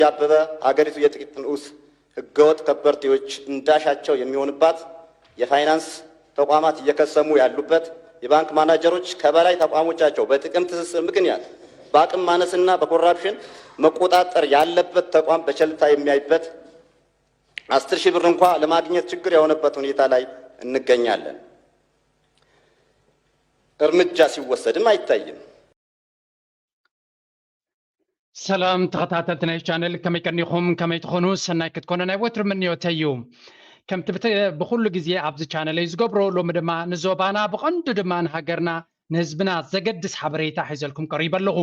ያበበ ሀገሪቱ የጥቂት ንዑስ ህገወጥ ከበርቴዎች እንዳሻቸው የሚሆንባት፣ የፋይናንስ ተቋማት እየከሰሙ ያሉበት፣ የባንክ ማናጀሮች ከበላይ ተቋሞቻቸው በጥቅም ትስስር ምክንያት በአቅም ማነስና በኮራፕሽን መቆጣጠር ያለበት ተቋም በቸልታ የሚያይበት፣ አስር ሺህ ብር እንኳ ለማግኘት ችግር የሆነበት ሁኔታ ላይ እንገኛለን። እርምጃ ሲወሰድም አይታይም። ሰላም ተኸታተልቲ ናይ ቻነል፣ ከመይ ቀኒኹም? ከመይ ትኾኑ? ሰናይ ክትኮኑ ናይ ወትሩ ምንዮተይ እዩ። ከምቲ ብተ- ብኹሉ ግዜ ኣብዚ ቻነለይ ዝገብሮ፣ ሎሚ ድማ ንዞባና፣ ብቐንዱ ድማ ንሃገርና፣ ንህዝብና ዘገድስ ሓበሬታ ሒዘልኩም ቀሪበ ኣለኹ።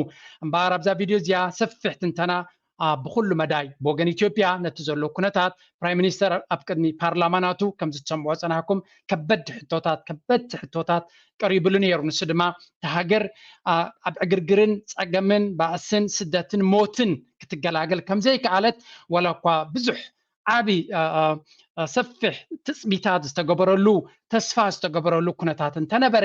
እምበኣር ኣብዛ ቪድዮ እዚኣ ሰፊሕ ትንተና፣ አ፣ ብኹሉ መዳይ ብወገን ኢትዮጵያ ነቲ ዘሎ ኩነታት፣ ፕራይም ሚኒስተር ኣብ ቅድሚ ፓርላማ ናቱ ከምዚ ትሰምዕዎ ጸናሕኩም ከበድቲ ሕቶታት፣ ከበድቲ ሕቶታት ቀሪብሉ ነይሩ። ንሱ ድማ እታ ሃገር፣ አ፣ ኣብ ዕግርግርን ጸገምን ባእስን ስደትን ሞትን ክትገላገል ከምዘይከኣለት፣ ዋላ እኳ ብዙሕ ዓቢ፣ አ፣ አ፣ አ፣ ሰፊሕ ትጽቢታት ዝተገበረሉ፣ ተስፋ ዝተገበረሉ ኩነታት እንተነበረ፣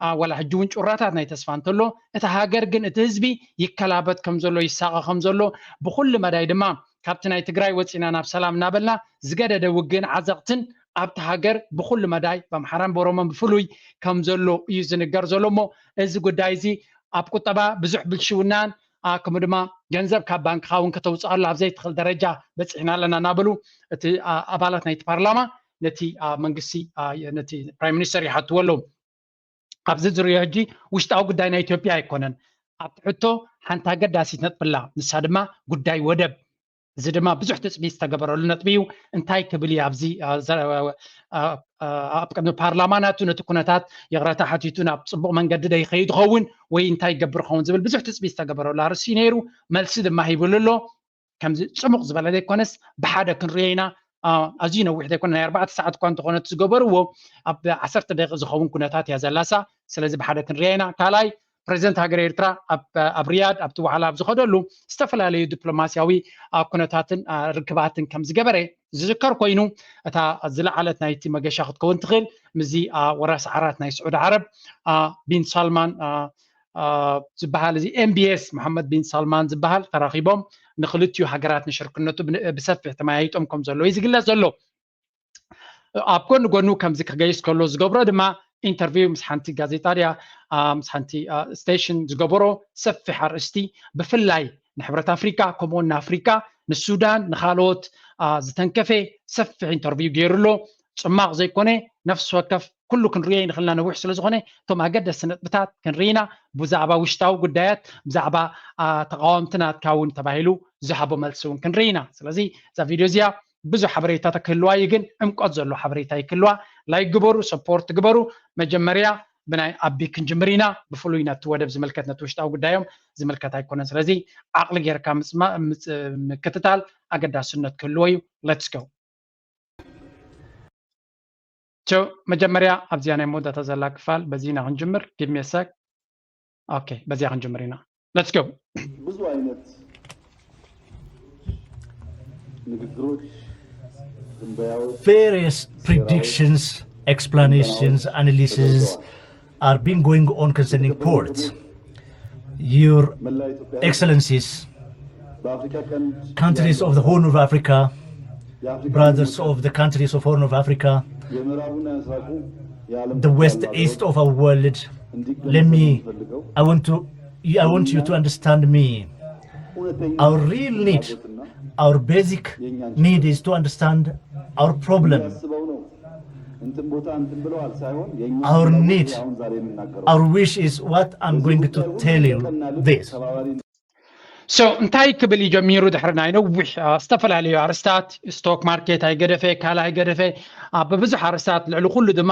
አ፣ ዋላ ሕጂ እውን ጩራታት ናይ ተስፋ እንተሎ፣ እታ ሃገር ግን እቲ ህዝቢ ይከላበት ከም ዘሎ፣ ይሳቐ ከም ዘሎ፣ ብኹሉ መዳይ ድማ ካብቲ ናይ ትግራይ ወጺና ናብ ሰላም እናበልና ዝገደደ ውግእን ዓዘቕትን ኣብቲ ሃገር ብኹሉ መዳይ ብኣምሓራን ብኦሮሞን ብፍሉይ ከም ዘሎ እዩ ዝንገር ዘሎ። እሞ እዚ ጉዳይ እዚ ኣብ ቁጠባ ብዙሕ ብልሽውናን፣ አ፣ ከምኡ ድማ ገንዘብ ካብ ባንክኻ እውን ከተውፅኣሉ ኣብ ዘይትኽእል ደረጃ በፂሕና ኣለና እናበሉ እቲ፣ አ፣ ኣባላት ናይቲ ፓርላማ ነቲ፣ አ፣ መንግስቲ፣ አ፣ ነቲ ፕራይም ሚኒስተር ይሓትዎ ኣለዉ። ኣብዚ ዝርዮ ሕጂ ውሽጣዊ ጉዳይ ናይ ኢትዮጵያ ኣይኮነን። ኣብቲ ሕቶ ሓንቲ ኣገዳሲት ነጥቢ ኣላ፣ ንሳ ድማ ጉዳይ ወደብ። እዚ ድማ ብዙሕ ትፅቢት ዝተገበረሉ ነጥቢ እዩ። እንታይ ክብል እዩ ኣብዚ፣ አ፣ ዘ- አ፣ አ፣ ኣብ ቅድሚ ፓርላማ ናቱ ነቲ ኩነታት ይቕረታ ሓቲቱ ናብ ፅቡቕ መንገዲ ዶ ይኸይድ ይኸውን ወይ እንታይ ይገብር ይኸውን ዝብል ብዙሕ ትፅቢት ዝተገበረሉ ኣርእስቲ እዩ ነይሩ። መልሲ ድማ ሂብሉ ኣሎ። ከምዚ ፅሙቕ ዝበለ ዘይኮነስ ብሓደ ክንሪኦ ኢና። አ፣ ኣዝዩ ነዊሕ ዘይኮነ ናይ ኣርባዕተ ሰዓት እኳ እንተኾነ እቲ ዝገበርዎ ኣብ ዓሰርተ ደቂቕ ዝኸውን ኩነታት እያ ዘላሳ። ስለዚ ብሓደ ክንሪኣ ኢና። ካልኣይ ፕሬዚደንት ሃገር ኤርትራ ኣብ ኣብ ሪያድ ኣብቲ ዋዕላ ኣብ ዝኸደሉ ዝተፈላለዩ ዲፕሎማስያዊ አ፣ ኩነታትን አ፣ ርክባትን ከም ዝገበረ ዝዝከር ኮይኑ እታ ዝለዓለት ናይቲ መገሻ ክትከውን ትኽእል ምስዚ አ፣ ወራስ ዓራት ናይ ስዑዲ ዓረብ አ፣ ቢን ሳልማን አ፣ አ፣ ዝበሃል እዚ ኤምቢኤስ መሐመድ ቢን ሳልማን ዝበሃል ተራኺቦም ንክልቲኡ ሃገራት ንሽርክነቱ ብን- ብሰፊሕ ተመያይጦም ከም ዘለዉ እዩ ዝግለጽ ዘሎ። ኣብ ጎኒ ጎኑ ከምዚ ክገይስ ከሎ ዝገብሮ ድማ ኢንተርቪው ምስ ሓንቲ ጋዜጣ ድያ አ፣ ምስ ሓንቲ አ፣ ስቴሽን ዝገበሮ ሰፊሕ ኣርእስቲ ብፍላይ ንሕብረት ኣፍሪካ ከምኡውን ንኣፍሪካ ንሱዳን ንካልኦት አ፣ ዝተንከፈ ሰፊሕ ኢንተርቪው ገይሩ ኣሎ። ፅማቕ ዘይኮነ ነፍሲ ወከፍ ኩሉ ክንሪኦ ይንኽልና ነዊሕ ስለ ዝኾነ እቶም ኣገደስቲ ነጥብታት ክንርኢና ብዛዕባ ውሽጣዊ ጉዳያት ብዛዕባ አ፣ ተቃወምቲ ናትካ እውን ተባሂሉ ዝሃቦ መልሲ እውን ክንርኢና። ስለዚ እዛ ቪድዮ እዚኣ ብዙሕ ሓበሬታታት ክህልዋ እዩ፣ ግን ዕምቆት ዘሎ ሓበሬታ ይክህልዋ። ላይክ ግበሩ፣ ሰፖርት ግበሩ። መጀመርያ ብናይ ኣቢ ክንጅምር ኢና። ብፍሉይ ነቲ ወደብ ዝምልከት ነቲ ውሽጣዊ ጉዳዮም ዝምልከት ኣይኮነን። ስለዚ ዓቕሊ ጌርካ ምጽማ- ምጽ- ምክትታል ኣገዳስነት ክህልዎ እዩ። ሌትስ ጎ። ቸው መጀመርያ ኣብዚኣ ናይ መወዳእታ ዘላ ክፋል በዚ ኢና ክንጅምር። ጊቭ ሚ ሰክ። ኦኬ፣ በዚኣ ክንጅምር ኢና። ሌትስ ጎ። ብዙ አይነት ንግግሮች፣ ትንበያዎች፣ Various predictions, explanations, analyses are being going on concerning ports. Your መላ ኢትዮጵያ Excellencies, በአፍሪካ ቀንድ countries of the Horn of Africa, የአፍሪካ brothers of the countries of Horn of Africa, የምዕራቡና የምስራቁ የዓለም the ክፍል West, ያሉ East of our world. እንዲገነዘቡ Let me, የምፈልገው I want to, I want you to understand me. እውነተኛ Our real need, ፍላጎትና our basic need is to understand our problem. ያስበው ነው። እንትን ቦታ እንትን ብለዋል ሳይሆን የኛ Our ፍላጎት need, አሁን ዛሬ የምናገረው our wish is what I'm going to tell you this. ተባባሪ ሶ እንታይ ክብል እዩ ጀሚሩ? ድሕሪ ናይ ነዊሕ አ፣ ዝተፈላለዩ ኣርስታት፣ ስቶክ ማርኬት ኣይገደፈ፣ ካልእ ኣይገደፈ፣ አ፣ ብብዙሕ ኣርስታት፣ ልዕሊ ኩሉ ድማ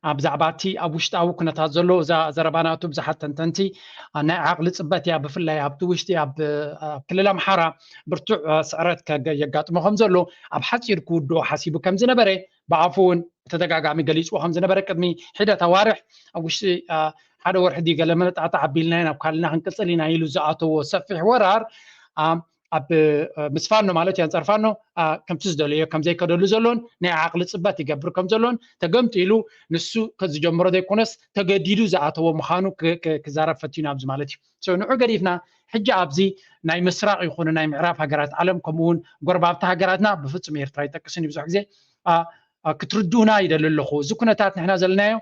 አ፣ ብዛዕባ እቲ ኣብ ውሽጣዊ ኩነታት ዘሎ እዛ ዘረባ ናቱ ብዙሓት ተንተንቲ አ፣ ናይ ዓቕሊ ፅበት እያ። ብፍላይ ኣብቲ ውሽጢ ኣብ አ፣ ክልል ኣምሓራ ብርቱዕ አ፣ ስዕረት ከገ- የጋጥሞ ከም ዘሎ ኣብ ሓፂር ክውድኦ ሓሲቡ ከም ዝነበረ ብኣፉ እውን ብተደጋጋሚ ገሊፅዎ ከም ዝነበረ ቅድሚ ሒደት ኣዋርሕ ኣብ ውሽጢ አ፣ ሓደ ወርሒ ድዩ ገለ መለጣዕጣዕ ኣቢልና ኢና ናብ ካልእና ክንቅፅል ኢና ኢሉ ዝኣተዎ ሰፊሕ ወራር አ፣ ኣብ ምስ ፋኖ ማለት እዩ ኣንፃር ፋኖ ከምቲ ዝደለዮ ከምዘይከደሉ ዘሎን ናይ ዓቕሊ ፅበት ይገብር ከም ዘሎን ተገምጢሉ ንሱ ዝጀምሮ ዘይኮነስ ተገዲዱ ዝኣተዎ ምዃኑ ክዛረብ ፈቲኑ ኣብዚ ማለት እዩ። ንዑ ገዲፍና ሕጂ ኣብዚ ናይ ምስራቕ ይኹኑ ናይ ምዕራብ ሃገራት ዓለም ከምኡውን ጎረባብቲ ሃገራትና ብፍፁም ኤርትራ ይጠቅስን እዩ ብዙሕ ግዜ ክትርድኡና ይደሊ ኣለኹ። እዚ ኩነታት ንሕና ዘለናዮ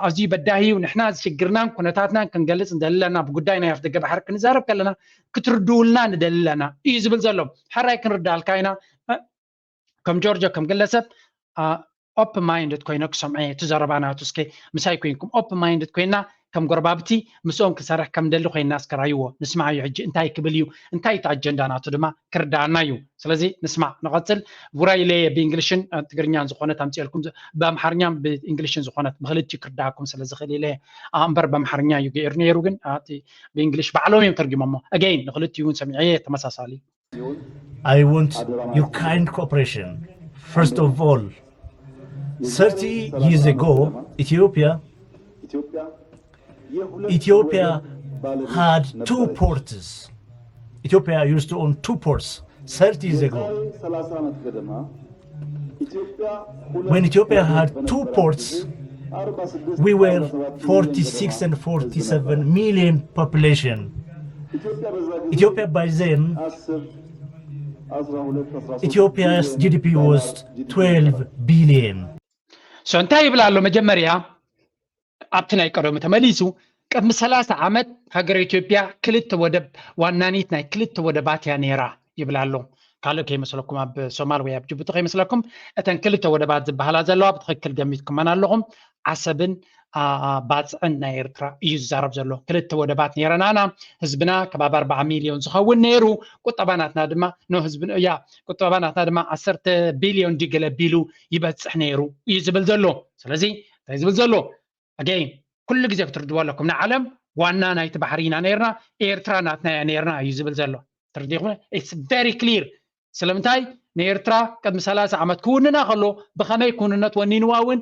ኣዝዩ በዳሂ እዩ። ንሕና ሽግርናን ኩነታትናን ክንገልጽ ንደሊ ኣለና። ብጉዳይ ናይ ኣፍደገ ባሕሪ ክንዛረብ ከለና ክትርድኡልና ንደሊ ኣለና እዩ ዝብል ዘሎ። ሕራይ ክንርዳልካ ኢና። ከም ጆርጆ ከም ግለሰብ ኦፕን ማይንድድ ኮይነ ክሰምዐ እቲ ዘረባ ናቱ እስከ ምሳይ ኮይንኩም ኦፕን ማይንድድ ኮይና ከም ጎረባብቲ ምስኦም ክሰርሕ ከም ደሊ ኮይና እስከ ራይዎ ንስማዓዮ። ሕጂ እንታይ ክብል እዩ እንታይ እቲ ኣጀንዳ ናቱ ድማ ክርዳኣና እዩ። ስለዚ ንስማዕ ንቐጽል። ቡራይለ ብእንግሊሽን ትግርኛን ዝኾነት ኣምፅኤልኩም ብኣምሓርኛን ብእንግሊሽን ዝኾነት ብክልቲኡ ክርዳኣኩም ስለ ዝኽእል ኢለ እምበር ብኣምሓርኛ እዩ ገይሩ ነይሩ ግን ብእንግሊሽ ባዕሎም እዮም ተርጊሞሞ። ኣገይን ንክልቲኡ እውን ሰሚዐ ተመሳሳሊ። I want your kind cooperation. First of all, thirty years ago, Ethiopia Ethiopia had two ports. Ethiopia used to own two ports thirty years ago. When Ethiopia had two ports, we were forty-six and forty-seven million population. Ethiopia by then, Ethiopia's G D P was twelve billion. So እንታይ ይብል ኣሎ መጀመርያ ኣብቲ ናይ ቀደሙ ተመሊሱ ቅድሚ ሰላሳ ዓመት ሃገረ ኢትዮጵያ ክልተ ወደብ ዋናኒት ናይ ክልተ ወደባት እያ ነይራ ይብል ኣሎ። ካልእ ከይመስለኩም ኣብ ሶማል ወይ ኣብ ጅቡቲ ከይመስለኩም እተን ክልተ ወደባት ዝበሃላ ዘለዋ ብትኽክል ገሚትኩመን ኣለኹም። ዓሰብን ባፅዕን ናይ ኤርትራ እዩ ዝዛረብ ዘሎ። ክልተ ወደባት ነይረናና ህዝብና ከባቢ ኣርባዓ ሚልዮን ዝኸውን ነይሩ። ቁጠባ ናትና ድማ ኖ ህዝቢ ያ ቁጠባ ናትና ድማ ዓሰርተ ቢልዮን ድዩ ገለ ቢሉ ይበፅሕ ነይሩ እዩ ዝብል ዘሎ። ስለዚ እንታይ ዝብል ዘሎ ኣገይን ኩሉ ግዜ ክትርድዎ ኣለኩም። ንዓለም ዋና ናይቲ ባሕሪ ኢና ነይርና፣ ኤርትራ ናትና እያ ነይርና እዩ ዝብል ዘሎ። ተረዲኹም? It's very clear። ስለምንታይ ንኤርትራ ቅድሚ ሰላሳ ዓመት ክውንና ከሎ ብኸመይ ክውንነት ወኒንዋ እውን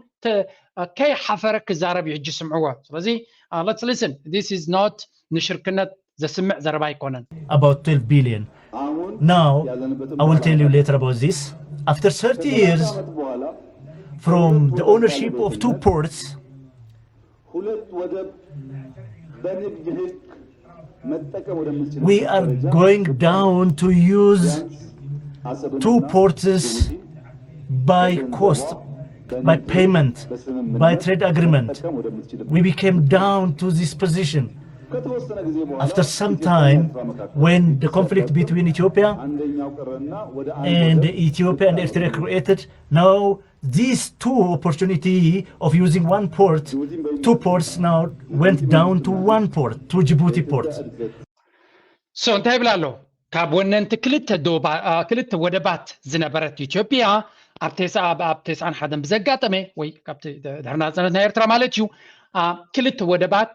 ከይሓፈረ ክዛረብ እዩ ሕጂ ስምዕዎ። ስለዚ let's listen, this is not ንሽርክነት ዘስምዕ ዘረባ ኣይኮነን። About twelve billion. Now, I will tell you later about this. After thirty years from the ownership of two ports, we are going down to use two ports by cost, by payment, by trade agreement. We became down to this position. After some time, when the conflict between Ethiopia and Ethiopia and Eritrea created, now this two opportunity of using one port, two ports now went down to one port, to Djibouti port. So እንታይ ይብል ኣሎ? ካብ ወነንቲ ክልተ ዶባ ክልተ ወደባት ዝነበረት ኢትዮጵያ ኣብ ተስዓ ኣብ ተስዓን ሓደን ብዘጋጠመ ወይ ካብቲ ድሕሪ ናጽነት ናይ ኤርትራ ማለት እዩ ክልተ ወደባት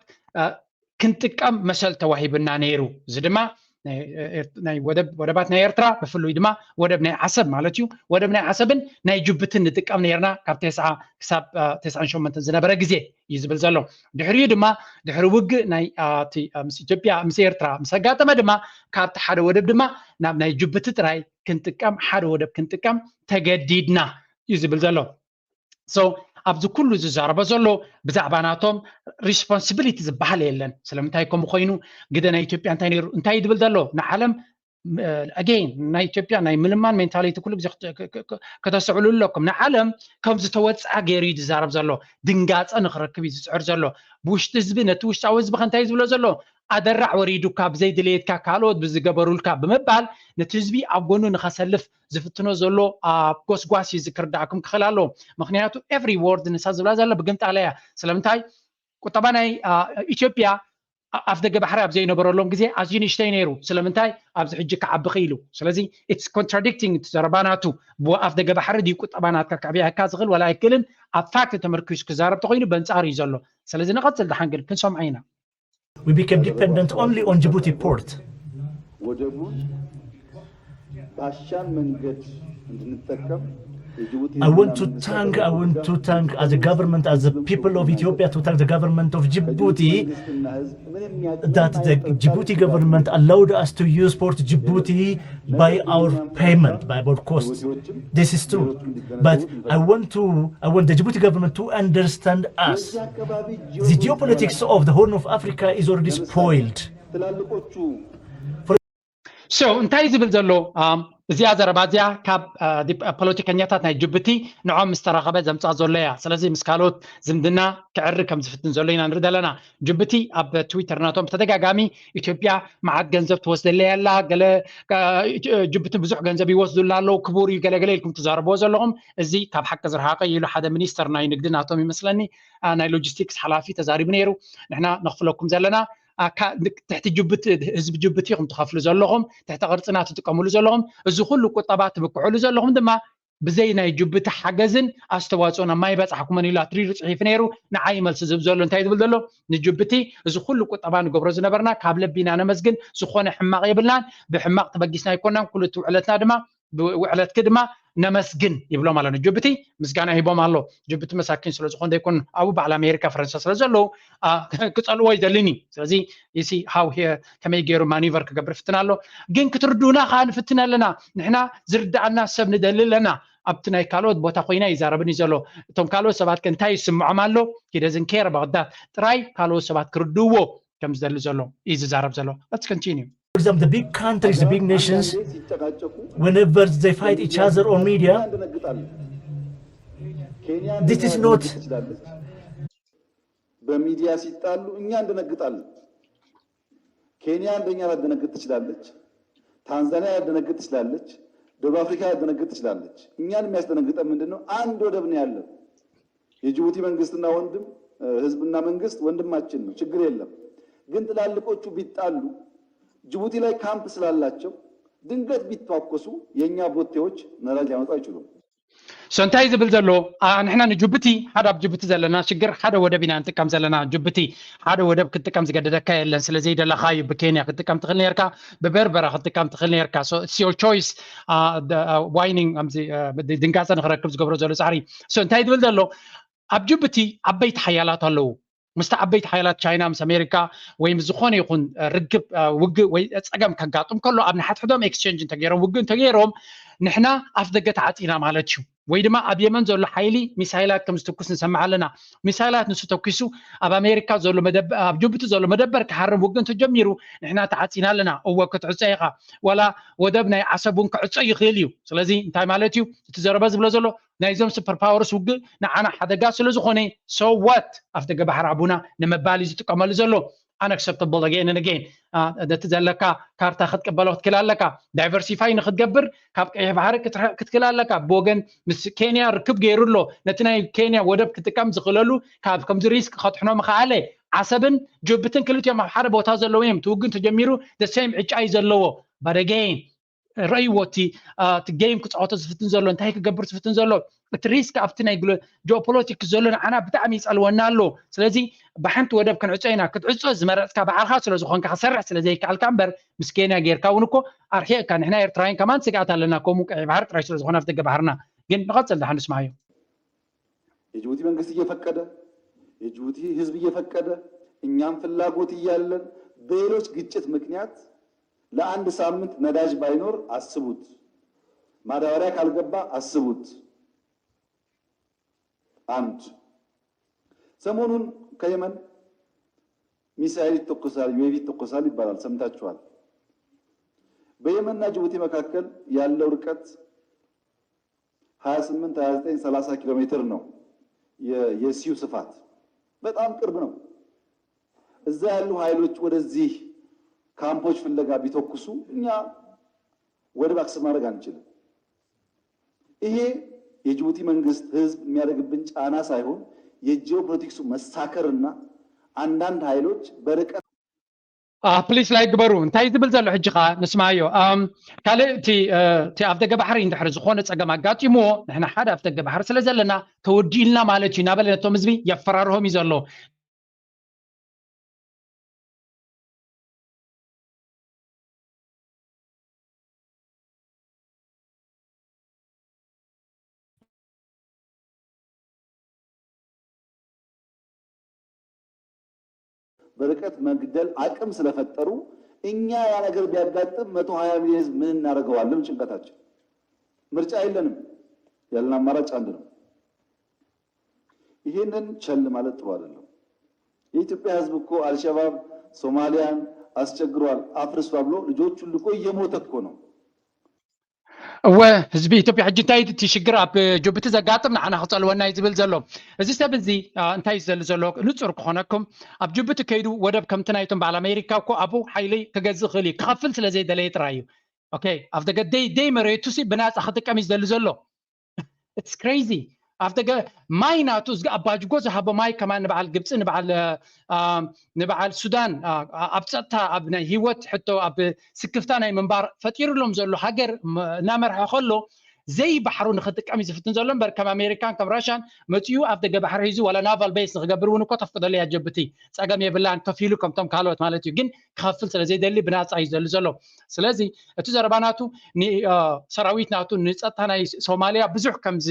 ክንጥቀም መሰል ተዋሂብና ነይሩ። እዚ ድማ ናይ ወደባት ናይ ኤርትራ ብፍሉይ ድማ ወደብ ናይ ዓሰብ ማለት እዩ። ወደብ ናይ ዓሰብን ናይ ጅቡትን ንጥቀም ነርና ካብ ተስዓ ክሳብ ተስዓን ሸሞንተን ዝነበረ ግዜ እዩ ዝብል ዘሎ። ድሕሪኡ ድማ ድሕሪ ውግእ ናይ ምስ ኢትዮጵያ ምስ ኤርትራ ምስ ኣጋጠመ ድማ ካብቲ ሓደ ወደብ ድማ ናብ ናይ ጅቡቲ ጥራይ ክንጥቀም ሓደ ወደብ ክንጥቀም ተገዲድና እዩ ዝብል ዘሎ። So ኣብዚ ኩሉ ዝዛረቦ ዘሎ ብዛዕባ ናቶም responsibility ዝበሃል የለን። ስለምንታይ ከምኡ ኮይኑ ግደ ናይ ኢትዮጵያ እንታይ ነይሩ እንታይ ዝብል ዘሎ ንዓለም again ናይ ኢትዮጵያ ናይ ምልማን mentality ኩሉ ግዜ ከተስዕሉ ኣለኩም። ንዓለም ከም ዝተወፅኣ ገይሩ እዩ ዝዛረብ ዘሎ። ድንጋፀ ንክረክብ እዩ ዝፅዕር ዘሎ። ብውሽጢ ህዝቢ ነቲ ውሽጣዊ ህዝቢ ከንታይ ዝብሎ ዘሎ ኣደራዕ ወሪዱካ ብዘይድሌትካ ካልኦት ብዝገበሩልካ ብምባል ነቲ ህዝቢ ኣብ ጎኑ ንኸሰልፍ ዝፍትኖ ዘሎ ኣብ ጎስጓስ እዩ ዝክርዳእኩም ክኽእል ኣለዎ። ምክንያቱ every word ንሳ ዝብላ ዘላ ብግምጣላ እያ። ስለምንታይ ቁጠባ ናይ ኢትዮጵያ ኣፍ ደገ ባሕሪ ኣብ ዘይነበረሎም ግዜ ኣዝዩ ንእሽተይ ነይሩ። ስለምንታይ ኣብዚ ሕጂ ክዓቢ ክኢሉ። ስለዚ it's contradicting እቲ ዘረባ ናቱ። ብኣፍ ደገ ባሕሪ ድዩ ቁጠባ ናትካ ከዕብየካ ዝኽእል ወላ ኣይክእልን ኣብ ፋክት ተመርኪሱ ክዛረብ ተኮይኑ በንጻር እዩ ዘሎ። ስለዚ ንቐጽል ደሓን ግን ክንሰምዖ ኢና። We became dependent only on Djibouti port. ወደቡን ባሻን መንገድ እንድንጠቀም I want to thank, I want to thank as a government, as the people of Ethiopia, to thank the government of Djibouti, that the Djibouti government allowed us to use Port Djibouti by our payment, by our cost. This is true. But I want to, I want the Djibouti government to understand us. The geopolitics of the Horn of Africa is already spoiled. So እንታይ ዝብል ዘሎ? እዚኣ ዘረባ እዚኣ ካብ ፖለቲከኛታት ናይ ጅቡቲ ንዖም ምስ ተራኸበ ዘምፃ ዘሎ እያ። ስለዚ ምስ ካልኦት ዝምድና ክዕሪ ከም ዝፍትን ዘሎ ኢና ንርኢ ዘለና። ጅቡቲ ኣብ ትዊተር ናቶም ብተደጋጋሚ ኢትዮጵያ መዓት ገንዘብ ትወስደለይ ኣላ፣ ገለ ጅቡቲ ብዙሕ ገንዘብ ይወስዱላ ኣለዉ፣ ክቡር እዩ ገለገለ ኢልኩም ትዛረብዎ ዘለኹም። እዚ ካብ ሓቂ ዝረሃቀ እዩ ኢሉ ሓደ ሚኒስተር ናይ ንግዲ ናቶም ይመስለኒ፣ ናይ ሎጂስቲክስ ሓላፊ ተዛሪቡ ነይሩ። ንሕና ነኽፍለኩም ዘለና ትሕቲ ጅቡቲ፣ ህዝቢ ጅቡቲ ኢኹም ትኸፍሉ ዘለኹም፣ ትሕቲ ቅርፅና ትጥቀምሉ ዘለኹም፣ እዚ ኩሉ ቁጠባ ትብክሑሉ ዘለኹም ድማ ብዘይ ናይ ጅቡቲ ሓገዝን ኣስተዋፅኦን ኣብ ማይ በፃሕኩመን ኢሉ ኣትሪሩ ፅሒፉ ነይሩ። ንዓይ መልሲ ዝህብ ዘሎ እንታይ ዝብል ዘሎ? ንጅቡቲ እዚ ኩሉ ቁጠባ ንገብሮ ዝነበርና ካብ ለቢና ነመስግን፣ ዝኾነ ሕማቕ የብልናን፣ ብሕማቕ ተበጊስና ኣይኮናን፣ ኩሉ እቲ ውዕለትና ድማ ውዕለትኪ ድማ ነመስግን ይብሎም ኣሎ ንጅቡቲ። ምስጋና ሂቦም ኣሎ። ጅቡቲ መሳኪን ስለ ዝኾን ዘይኮን ኣብኡ በዓል ኣሜሪካ ፈረንሳ ስለ ዘለዉ ክፀልዎ ይደልን እዩ። ስለዚ you see how here ከመይ ገይሩ ማኒቨር ክገብር ፍትን ኣሎ። ግን ክትርድኡና ከዓ ንፍትን ኣለና። ንሕና ዝርዳኣና ሰብ ንደሊ ኣለና። ኣብቲ ናይ ካልኦት ቦታ ኮይና ይዛረብን እዩ ዘሎ። እቶም ካልኦት ሰባት ከ እንታይ ይስምዖም ኣሎ? He doesn't care about that። ጥራይ ካልኦት ሰባት ክርድእዎ ከም ዝደሊ ዘሎ እዩ ዝዛረብ ዘሎ። Let's continue. For example, the big countries, the big nations, whenever they fight each other on media, this is not በሚዲያ ሲጣሉ እኛ እንደነግጣለን። ኬንያ እንደኛ ላደነግጥ ትችላለች። ታንዛኒያ ላደነግጥ ትችላለች። ደቡብ አፍሪካ ላደነግጥ ትችላለች። እኛን የሚያስደነግጠን ምንድን ነው? አንድ ወደብ ነው ያለን። የጅቡቲ መንግስትና ወንድም ህዝብና መንግስት ወንድማችን ነው፣ ችግር የለም። ግን ትላልቆቹ ቢጣሉ ጅቡቲ ላይ ካምፕ ስላላቸው ድንገት ቢተኳኮሱ የእኛ ቦቴዎች ነዳጅ ሊያመጡ አይችሉም። So እንታይ ዝብል ዘሎ? ንሕና ንጅቡቲ ሓደ ኣብ ጅቡቲ ዘለና ሽግር ሓደ ወደብ ኢና ንጥቀም ዘለና። ጅቡቲ ሓደ ወደብ ክትጥቀም ዝገደደካ የለን። ስለዚ ደለኻ እዩ ብኬንያ ክትጥቀም ትኽእል ነርካ፣ ብበርበራ ክትጥቀም ትኽእል ነርካ። So it's your choice። ዋይኒንግ ድንጋፀ ንክረክብ ዝገብሮ ዘሎ ፃዕሪ። So እንታይ ዝብል ዘሎ? ኣብ ጅቡቲ ዓበይቲ ሓያላት ኣለዉ። ምስቲ ዓበይቲ ሓያላት ቻይና ምስ ኣሜሪካ ወይ ምስ ዝኾነ ይኹን ርግብ ውግእ ወይ ፀገም ከጋጥም ከሎ ኣብ ንሓድሕዶም ኤክስቸንጅ እንተገይሮም ውግእ እንተገይሮም ንሕና ኣፍ ደገ ተዓፂና ማለት እዩ። ወይ ድማ ኣብ የመን ዘሎ ሓይሊ ሚሳይላት ከም ዝትኩስ ንሰምዕ ኣለና። ሚሳይላት ንሱ ተኩሱ ኣብ ኣሜሪካ ዘሎ ኣብ ጅቡቲ ዘሎ መደበር ክሃርም ውግእ እንተጀሚሩ ንሕና ተዓፂና ኣለና። እወ ክትዕፀ ኢኻ። ዋላ ወደብ ናይ ዓሰብ እውን ክዕፀ ይኽእል እዩ። ስለዚ እንታይ ማለት እዩ እቲ ዘረባ ዝብሎ ዘሎ? ናይዞም ሱፐር ፓወርስ ውግእ ንዓና ሓደጋ ስለ ዝኾነ so what ኣፍ ደገ ባሕሪ ኣቡና ንምባል እዩ ዝጥቀመሉ ዘሎ። Unacceptable again and again። ነቲ ዘለካ ካርታ ክትቅበሎ ክትክል ኣለካ። ዳይቨርሲፋይ ንክትገብር ካብ ቀይሕ ባሕሪ ክትክል ኣለካ። ብወገን ምስ ኬንያ ርክብ ገይሩ ኣሎ። ነቲ ናይ ኬንያ ወደብ ክጥቀም ዝኽእለሉ ካብ ከምዚ ሪስክ ከድሕኖ ምኽኣለ። ዓሰብን ጅቡትን ክልቲኦም ኣብ ሓደ ቦታ ዘለዉ እዮም። እቲ ውግእ እንተጀሚሩ the same ዕጫ እዩ ዘለዎ። But again ረእይዎ እቲ እቲ ጌም ክፃወቶ ዝፍትን ዘሎ እንታይ ክገብር ዝፍትን ዘሎ እቲ ሪስክ ኣብቲ ናይ ጂኦፖለቲክስ ዘሎ ንዓና ብጣዕሚ ይፀልወና ኣሎ። ስለዚ ብሓንቲ ወደብ ክንዕፆ ኢና። ክትዕፆ ዝመረፅካ ባዕልካ ስለዝኮንካ ክሰርሕ ስለዘይከኣልካ እምበር ምስ ኬንያ ጌርካ እውን እኮ ኣርሒቕካ። ንሕና ኤርትራውያን ከማን ስግኣት ኣለና ከምኡ ቀይሕ ባሕሪ ጥራይ ስለዝኮነ ኣፍ ደገ ባሕርና። ግን ንቐፅል ደሓን ንስማዮ። የጅቡቲ መንግስት እየፈቀደ የጅቡቲ ህዝብ እየፈቀደ እኛም ፍላጎት እያለን በሌሎች ግጭት ምክንያት ለአንድ ሳምንት ነዳጅ ባይኖር አስቡት። ማዳበሪያ ካልገባ አስቡት። አንድ ሰሞኑን ከየመን ሚሳይል ይተኮሳል፣ ዩኤቪ ይተኮሳል ይባላል፣ ሰምታችኋል። በየመንና ጅቡቲ መካከል ያለው ርቀት ሃያ ስምንት፣ ሃያ ዘጠኝ፣ ሠላሳ ኪሎ ሜትር ነው የሲው ስፋት፣ በጣም ቅርብ ነው። እዛ ያሉ ኃይሎች ወደዚህ ካምፖች ፍለጋ ቢተኩሱ እኛ ወደብ አክሰስ ማድረግ አንችልም። ይሄ የጅቡቲ መንግስት ህዝብ የሚያደርግብን ጫና ሳይሆን የጂኦፖለቲክሱ መሳከርና አንዳንድ ኃይሎች በርቀት ፕሊስ ላይክ ግበሩ። እንታይ ዝብል ዘሎ ሕጂ ኸዓ ንስማዮ። ካልእ እቲ እቲ ኣፍ ደገ ባሕሪ እንድሕሪ ዝኾነ ፀገም ኣጋጢምዎ ንሕና ሓደ ኣፍ ደገ ባሕሪ ስለ ዘለና ተወዲእልና ማለት እዩ እናበለ ነቶም ህዝቢ የፈራርሆም እዩ ዘሎ። በርቀት መግደል አቅም ስለፈጠሩ እኛ ያ ነገር ቢያጋጥም መቶ ሃያ ሚሊዮን ህዝብ ምን እናደርገዋለን? ጭንቀታችን። ምርጫ የለንም። ያለን አማራጭ አንድ ነው። ይሄንን ቸል ማለት ጥሩ አይደለም። የኢትዮጵያ ህዝብ እኮ አልሸባብ ሶማሊያን አስቸግሯል፣ አፍርሷል ብሎ ልጆቹን ልኮ እየሞተ እኮ ነው። እወ፣ ህዝቢ ኢትዮጵያ ሕጂ እንታይ እቲ ሽግር ኣብ ጅቡቲ ዘጋጥም ንዓና ክጸልወና እዩ ዝብል ዘሎ። እዚ ሰብ እዚ እንታይ እዩ ዝደሊ ዘሎ? ንጹር ክኾነኩም፣ ኣብ ጅቡቲ ከይዱ ወደብ ከምቲ ናይቶም በዓል ኣሜሪካ እኮ ኣብኡ ሓይሊ ክገዝእ ክእል እዩ፣ ክኸፍል ስለ ዘይደለየ ጥራይ እዩ። ኦኬ፣ ኣብ ደገ ደይ ደይ መሬቱ ሲ ብናጻ ክጥቀም እዩ ዝደሊ ዘሎ። It's crazy። ኣብ ደገ ማይ ናቱ እዚ ኣባጅጎ ዝሃቦ ማይ ከማን ንበዓል ግብፂ ንበዓል ንበዓል ሱዳን ኣብ ፀጥታ ኣብ ናይ ህይወት ሕቶ ኣብ ስክፍታ ናይ ምንባር ፈጢሩሎም ዘሎ ሃገር እናመርሐ ከሎ ዘይባሕሩ ንክጥቀም እዩ ዝፍትን ዘሎ እምበር ከም ኣሜሪካን ከም ራሻን መፂኡ ኣብ ደገ ባሕሪ ሒዙ ዋላ ናቫል ቤስ ንክገብር እውን እኮ ተፍቅደሉ እያ ጀብቲ ፀገም የብላን ከፊሉ ከምቶም ካልኦት ማለት እዩ ግን ክኸፍል ስለዘይደሊ ብናፃ እዩ ዝደሊ ዘሎ ስለዚ እቲ ዘረባ ናቱ ሰራዊት ናቱ ንፀጥታ ናይ ሶማሊያ ብዙሕ ከምዚ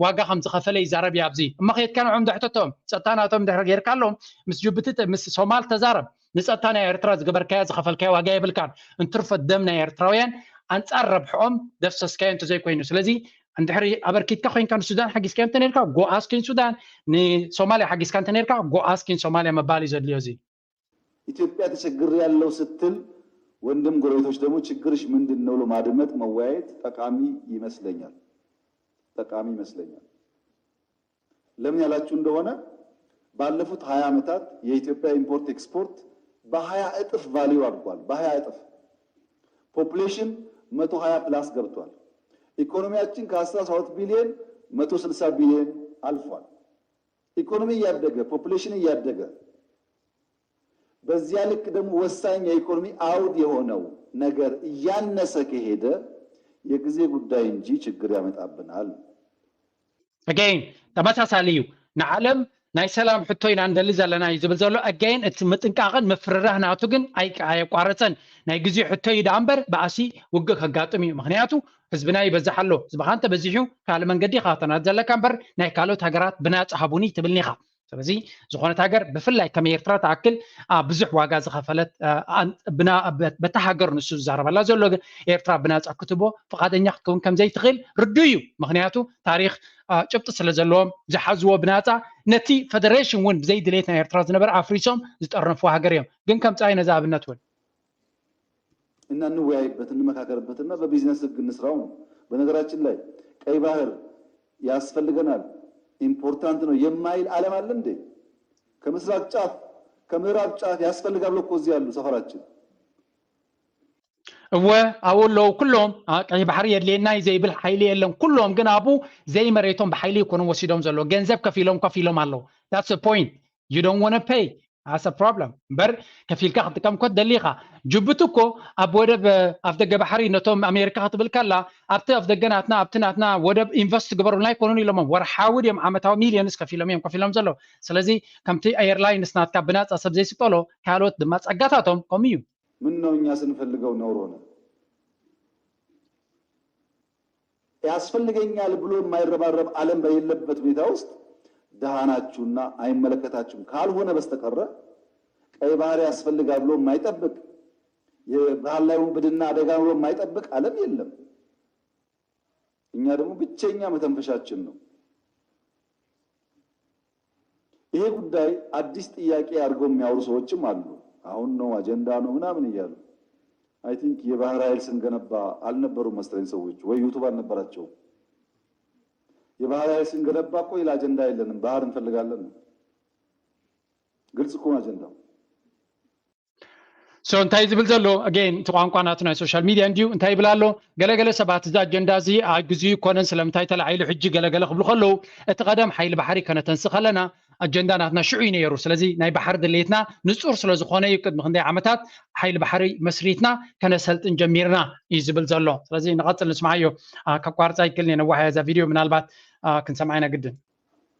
ዋጋ ከም ዝኸፈለ ይዛረብ እዩ ኣብዚ እሞ ከየድካ ንዖም ድሕተቶም ፀጥታ ናቶም ድሕሪ ጌርካ ኣለዎም ምስ ጅቡቲ ምስ ሶማል ተዛረብ ንፀጥታ ናይ ኤርትራ ዝገበርካያ ዝኸፈልካያ ዋጋ የብልካን እንትርፎ ደም ናይ ኤርትራውያን ኣንፃር ረብሕኦም ደፍሰስካዮ እንተዘይኮይኑ ስለዚ እንድሕሪ ኣበርኪትካ ኮይንካ ንሱዳን ሓጊዝካዮ እንተነርካ ጎኣስኪን ሱዳን ንሶማሊያ ሓጊዝካ እንተነርካ ጎኣስኪን ሶማሊያ መባል እዩ ዘድልዮ እዚ ኢትዮጵያ ተቸግር ያለው ስትል ወንድም ጎረቤቶች ደግሞ ችግርሽ ምንድን ነው ብሎ ማድመጥ መወያየት ጠቃሚ ይመስለኛል ጠቃሚ ይመስለኛል። ለምን ያላችሁ እንደሆነ ባለፉት ሃያ ዓመታት የኢትዮጵያ ኢምፖርት ኤክስፖርት በሃያ እጥፍ ቫሊዩ አድጓል። በሃያ እጥፍ ፖፑሌሽን መቶ ሃያ ፕላስ ገብቷል። ኢኮኖሚያችን ከአስራ ሰባት ቢሊዮን መቶ ስልሳ ቢሊዮን አልፏል። ኢኮኖሚ እያደገ ፖፑሌሽን እያደገ በዚያ ልክ ደግሞ ወሳኝ የኢኮኖሚ አውድ የሆነው ነገር እያነሰ ከሄደ የጊዜ ጉዳይ እንጂ ችግር ያመጣብናል። Again ተመሳሳሊ እዩ ንዓለም ናይ ሰላም ሕቶ ኢና ንደሊ ዘለና እዩ ዝብል ዘሎ again እቲ ምጥንቃቕን ምፍርራህ ናቱ ግን ኣየቋረፀን ናይ ግዜ ሕቶ እዩ ደኣ እምበር ብኣሲ ውግእ ከጋጥም እዩ ምክንያቱ ህዝብና ይበዝሕ ኣሎ ህዝብኻ እንተበዚሑ ካልእ መንገዲ ኢኻ ተናድ ዘለካ እምበር ናይ ካልኦት ሃገራት ብናፃ ሃቡኒ ትብልኒ ኢኻ ስለዚ ዝኾነት ሃገር ብፍላይ ከም ኤርትራ ትኣክል ብዙሕ ዋጋ ዝኸፈለት በታ ሃገር ንሱ ዝዛረበላ ዘሎ ግን ኤርትራ ብናፃ ክትቦ ፍቓደኛ ክትከውን ከም ዘይትኽእል ርዱ እዩ ምክንያቱ ታሪክ ጭብጢ ስለ ዘለዎም ዝሓዝዎ ብናፃ ነቲ ፈደሬሽን እውን ብዘይ ድሌት ናይ ኤርትራ ዝነበረ ኣፍሪሶም ዝጠርነፍዎ ሃገር እዮም ግን ከም ፀይ ነዚ ኣብነት እውን እና እንወያይበት እንመካከርበትና በቢዝነስ ህግ እንስራው ነው። በነገራችን ላይ ቀይ ባህር ያስፈልገናል ኢምፖርታንት ነው የማይል ዓለም አለ እንዴ? ከምስራቅ ጫፍ ከምዕራብ ጫፍ ያስፈልጋል እኮ እዚህ ያሉ ሰፈራችን እወ ኣብኡ ኣለዉ ኩሎም ቀይ ባሕሪ የድልየና እዩ ዘይብል ሓይሊ የለን ኩሎም ግን ኣብኡ ዘይመሬቶም ብሓይሊ ይኮኑ ወሲዶም ዘሎ ገንዘብ ከፊሎም ከፊሎም ኣለዉ that's point you don't want to pay that's problem እምበር ከፊልካ ክትጥቀም እኮ ትደሊ ኢኻ ጅቡቲ እኮ ኣብ ወደብ ኣብ ደገ ባሕሪ ነቶም ኣሜሪካ ክትብል ከላ ኣብቲ ኣብ ደገ ናትና ኣብቲ ናትና ወደብ ኢንቨስት ግበሩልና ኣይኮኑን ኢሎሞም ወርሓዊ ድዮም ዓመታዊ ሚሊዮንስ ከፊሎም እዮም ከፊሎም ዘለዉ ስለዚ ከምቲ ኤርላይንስ ናትካ ብናፃ ሰብ ዘይስቀሎ ካልኦት ድማ ፀጋታቶም ከምኡ እዩ ምን ነው እኛ ስንፈልገው ነውር ሆነ ያስፈልገኛል ብሎ የማይረባረብ ዓለም በሌለበት ሁኔታ ውስጥ ደሃ ናችሁና አይመለከታችሁም ካልሆነ በስተቀረ ቀይ ባህር ያስፈልጋል ብሎ የማይጠብቅ የባህር ላይ ውንብድና አደጋ ብሎ የማይጠብቅ ዓለም የለም። እኛ ደግሞ ብቸኛ መተንፈሻችን ነው። ይሄ ጉዳይ አዲስ ጥያቄ አድርጎ የሚያወሩ ሰዎችም አሉ። አሁን ነው አጀንዳ ነው ምናምን እያሉ I think የባህር ኃይል ስንገነባ አልነበሩም መሰለኝ ሰዎች ወይ ዩቱብ አልነበራቸውም። የባህር ኃይል ስንገነባ እኮ ሌላ አጀንዳ የለንም፣ ባህር እንፈልጋለን ነው። ግልጽ እኮ ነው አጀንዳው። so እንታይ ዝብል ዘሎ again እቲ ቋንቋ ናቱ ናይ social media እንድዩ እንታይ ይብል ኣሎ ገለገለ ሰባት እዚ ኣጀንዳ እዚ ኣብ ግዜኡ ይኮነን ስለምንታይ ተላዒሉ ሕጂ ገለገለ ክብሉ ከለዉ እቲ ቀደም ሓይሊ ባሕሪ ከነተንስ ከለና ኣጀንዳ ናትና ሽዑ እዩ ነይሩ ስለዚ ናይ ባሕሪ ድሌትና ንፁር ስለዝኮነ እዩ ቅድሚ ክንደይ ዓመታት ሓይሊ ባሕሪ መስሪትና ከነሰልጥን ጀሚርና እዩ ዝብል ዘሎ ስለዚ ንቐፅል ንስምዓዮ ከቋርፃ ይክልን እየ ነዋሓያ እዛ ቪድዮ ምናልባት ክንሰምዓ ኢና ግድን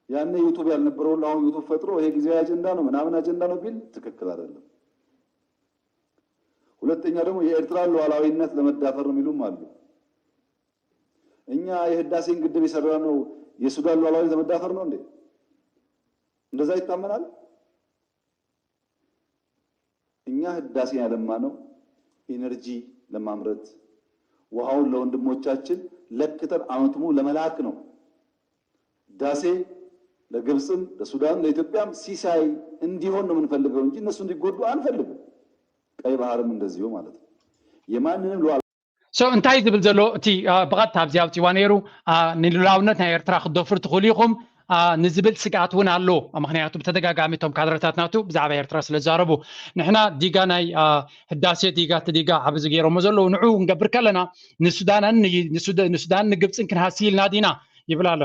ያኔ ዩቱብ ያልነበረው ሁሉ አሁን ዩቱብ ፈጥሮ ይሄ ጊዜያዊ አጀንዳ ነው ምናምን አጀንዳ ነው ቢል ትክክል አይደለም። ሁለተኛ ደግሞ የኤርትራን ሉዓላዊነት ለመዳፈር ነው የሚሉም አሉ። እኛ የህዳሴን ግድብ የሰራነው የሱዳን ሉዓላዊነት ለመዳፈር ነው እንዴ? እንደዛ ይታመናል? እኛ ህዳሴን ያለማነው ኢነርጂ ለማምረት፣ ውሃውን ለወንድሞቻችን ለክተን ዓመት ሙሉ ለመላክ ነው። ህዳሴ ለግብፅም ለሱዳን ለኢትዮጵያም ሲሳይ እንዲሆን ነው የምንፈልገው እንጂ እነሱ እንዲጎዱ አንፈልግም። ቀይ ባህርም እንደዚሁ ማለት ነው። የማንንም ሉዓላ so እንታይ ዝብል ዘሎ እቲ ብቐጥታ ኣብዚ ኣብፂዋ ነይሩ፣ ንልዑላውነት ናይ ኤርትራ ክትደፍሩ ትኽእሉ ኢኹም ንዝብል ስግኣት እውን ኣሎ። ምክንያቱ ብተደጋጋሚ እቶም ካድረታት ናቱ ብዛዕባ ኤርትራ ስለ ዝዛረቡ፣ ንሕና ዲጋ ናይ ህዳሴ ዲጋ እቲ ዲጋ ዓብዚ ገይሮሞ ዘለዉ ንዑ ክንገብር ከለና ንሱዳንን ንግብፅን ክንሃሲ ኢልና ዲና ይብል ኣሎ።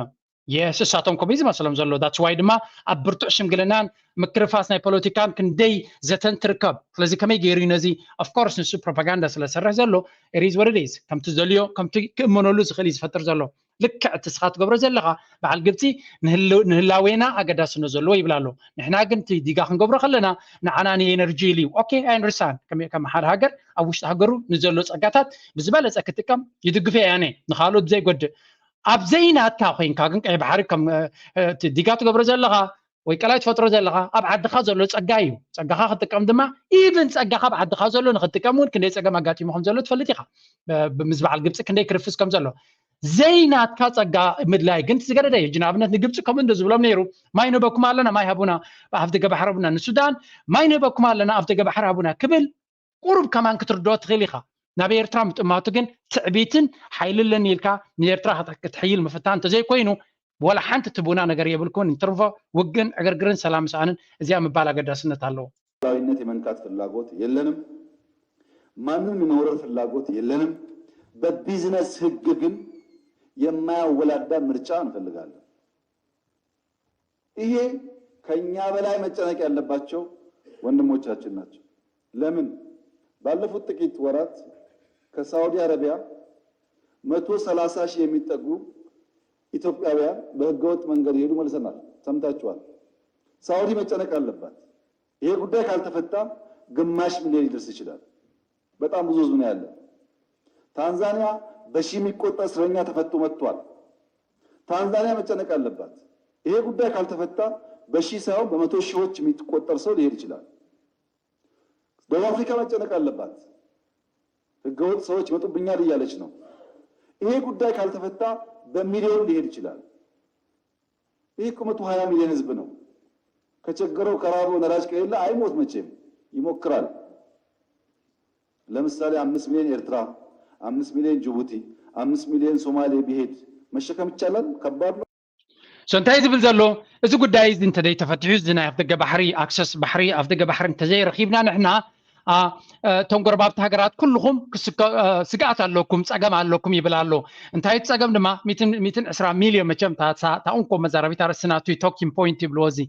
የስ እሳቶም ከምኡ ዝመስሎም ዘሎ that's why ድማ ኣብ ብርቱዕ ሽምግልናን ምክርፋስ ናይ ፖለቲካን ክንደይ ዘተን ትርከብ። ስለዚ ከመይ ገይሩ እዩ ነዚ of course ንሱ ፕሮፓጋንዳ ስለ ዝሰርሕ ዘሎ it is what it is ከምቲ ዘልዮ ከምቲ ክእመነሉ ዝኽእል እዩ ዝፈጥር ዘሎ። ልክዕ እቲ ስኻ ትገብሮ ዘለኻ በዓል ግብፂ ንህላዌና ኣገዳስነት ዘለዎ ይብል ኣሎ። ንሕና ግን እቲ ዲጋ ክንገብሮ ከለና ንዓና ንኤነርጂ ኢሉ እዩ okay I understand ከም ሓደ ሃገር ኣብ ውሽጢ ሃገሩ ንዘሎ ፀጋታት ብዝበለፀ ክጥቀም ይድግፈ እየ ኣነ ንካልኦት ብዘይጎድእ ኣብ ዘይናትካ ኮይንካ ግን ቀይ ባሕሪ ከም ዲጋ ትገብሮ ዘለኻ ወይ ቀላይ ትፈጥሮ ዘለኻ ኣብ ዓድኻ ዘሎ ፀጋ እዩ። ፀጋኻ ክትጥቀም ድማ even ፀጋኻ ኣብ ዓድኻ ዘሎ ንክትጥቀም እውን ክንደይ ፀገም ኣጋጢሙ ከም ዘሎ ትፈልጥ ኢኻ። ምስ በዓል ግብፂ ክንደይ ክርፍስ ከም ዘሎ ዘይናትካ ፀጋ ምድላይ ግን ዝገደደ እዩ። ንኣብነት ንግብፂ ከምኡ እንዶ ዝብሎም ነይሩ ማይ ንህበኩም ኣለና ማይ ሃቡና ኣብ ደገ ባሕሪ ሃቡና ንሱዳን ማይ ንህበኩም ኣለና ኣብ ደገ ባሕሪ ሃቡና ክብል ቁሩብ ከማን ክትርድኦ ትኽእል ኢኻ። ናብ ኤርትራ ምጥማቱ ግን ትዕቢትን ሓይሊ ኣለኒ ኢልካ ንኤርትራ ክትሕይል ምፍታን እንተዘይኮይኑ ወላ ሓንቲ ትቡና ነገር የብልኩን። ይትርፎ ውግእን ዕግርግርን ሰላም ምስኣንን እዚኣ ምባል ኣገዳስነት ኣለዎ። ሉዓላዊነት የመንካት ፍላጎት የለንም። ማንም የመውረር ፍላጎት የለንም። በቢዝነስ ህግ ግን የማያወላዳ ምርጫ እንፈልጋለን። ይሄ ከኛ በላይ መጨነቅ ያለባቸው ወንድሞቻችን ናቸው። ለምን ባለፉት ጥቂት ወራት ከሳውዲ አረቢያ መቶ ሰላሳ ሺህ የሚጠጉ ኢትዮጵያውያን በህገወጥ መንገድ ይሄዱ መልሰናል። ሰምታችኋል። ሳውዲ መጨነቅ አለባት። ይሄ ጉዳይ ካልተፈታ ግማሽ ሚሊዮን ሊደርስ ይችላል። በጣም ብዙ ህዝብ ነው ያለ። ታንዛኒያ በሺ የሚቆጠር እስረኛ ተፈቶ መጥቷል። ታንዛኒያ መጨነቅ አለባት። ይሄ ጉዳይ ካልተፈታ በሺ ሳይሆን በመቶ ሺዎች የሚቆጠር ሰው ሊሄድ ይችላል። ደቡብ አፍሪካ መጨነቅ አለባት። ህገወጥ ሰዎች ይመጡብኛል እያለች ነው። ይሄ ጉዳይ ካልተፈታ በሚሊዮን ሊሄድ ይችላል። ይህ እኮ መቶ ሃያ ሚሊዮን ህዝብ ነው። ከቸገረው ከራበው ነዳጅ ከሌለ አይሞት መቼም ይሞክራል። ለምሳሌ አምስት ሚሊዮን ኤርትራ፣ አምስት ሚሊዮን ጅቡቲ፣ አምስት ሚሊዮን ሶማሌ ቢሄድ መሸከም ይቻላል? ከባድ ነው። so እንታይ ዝብል ዘሎ እዚ ጉዳይ እዚ እንተዘይ ተፈቲሑ እዚ ናይ ኣፍደገ ባሕሪ ኣክሰስ ባሕሪ ኣፍደገ ባሕሪ እንተዘይ ረኺብና ንሕና እቶም ጎረባብቲ ሃገራት ኩልኹም ስግኣት ኣለኩም ፀገም ኣለኩም ይብል ኣሎ። እንታይ እቲ ፀገም ድማ ሚትን ዕስራ ሚልዮን መቸም ታኡንኮ መዛረቢት ኣርእስቲ ናቱ ቶኪን ፖይንት ይብልዎ እዚ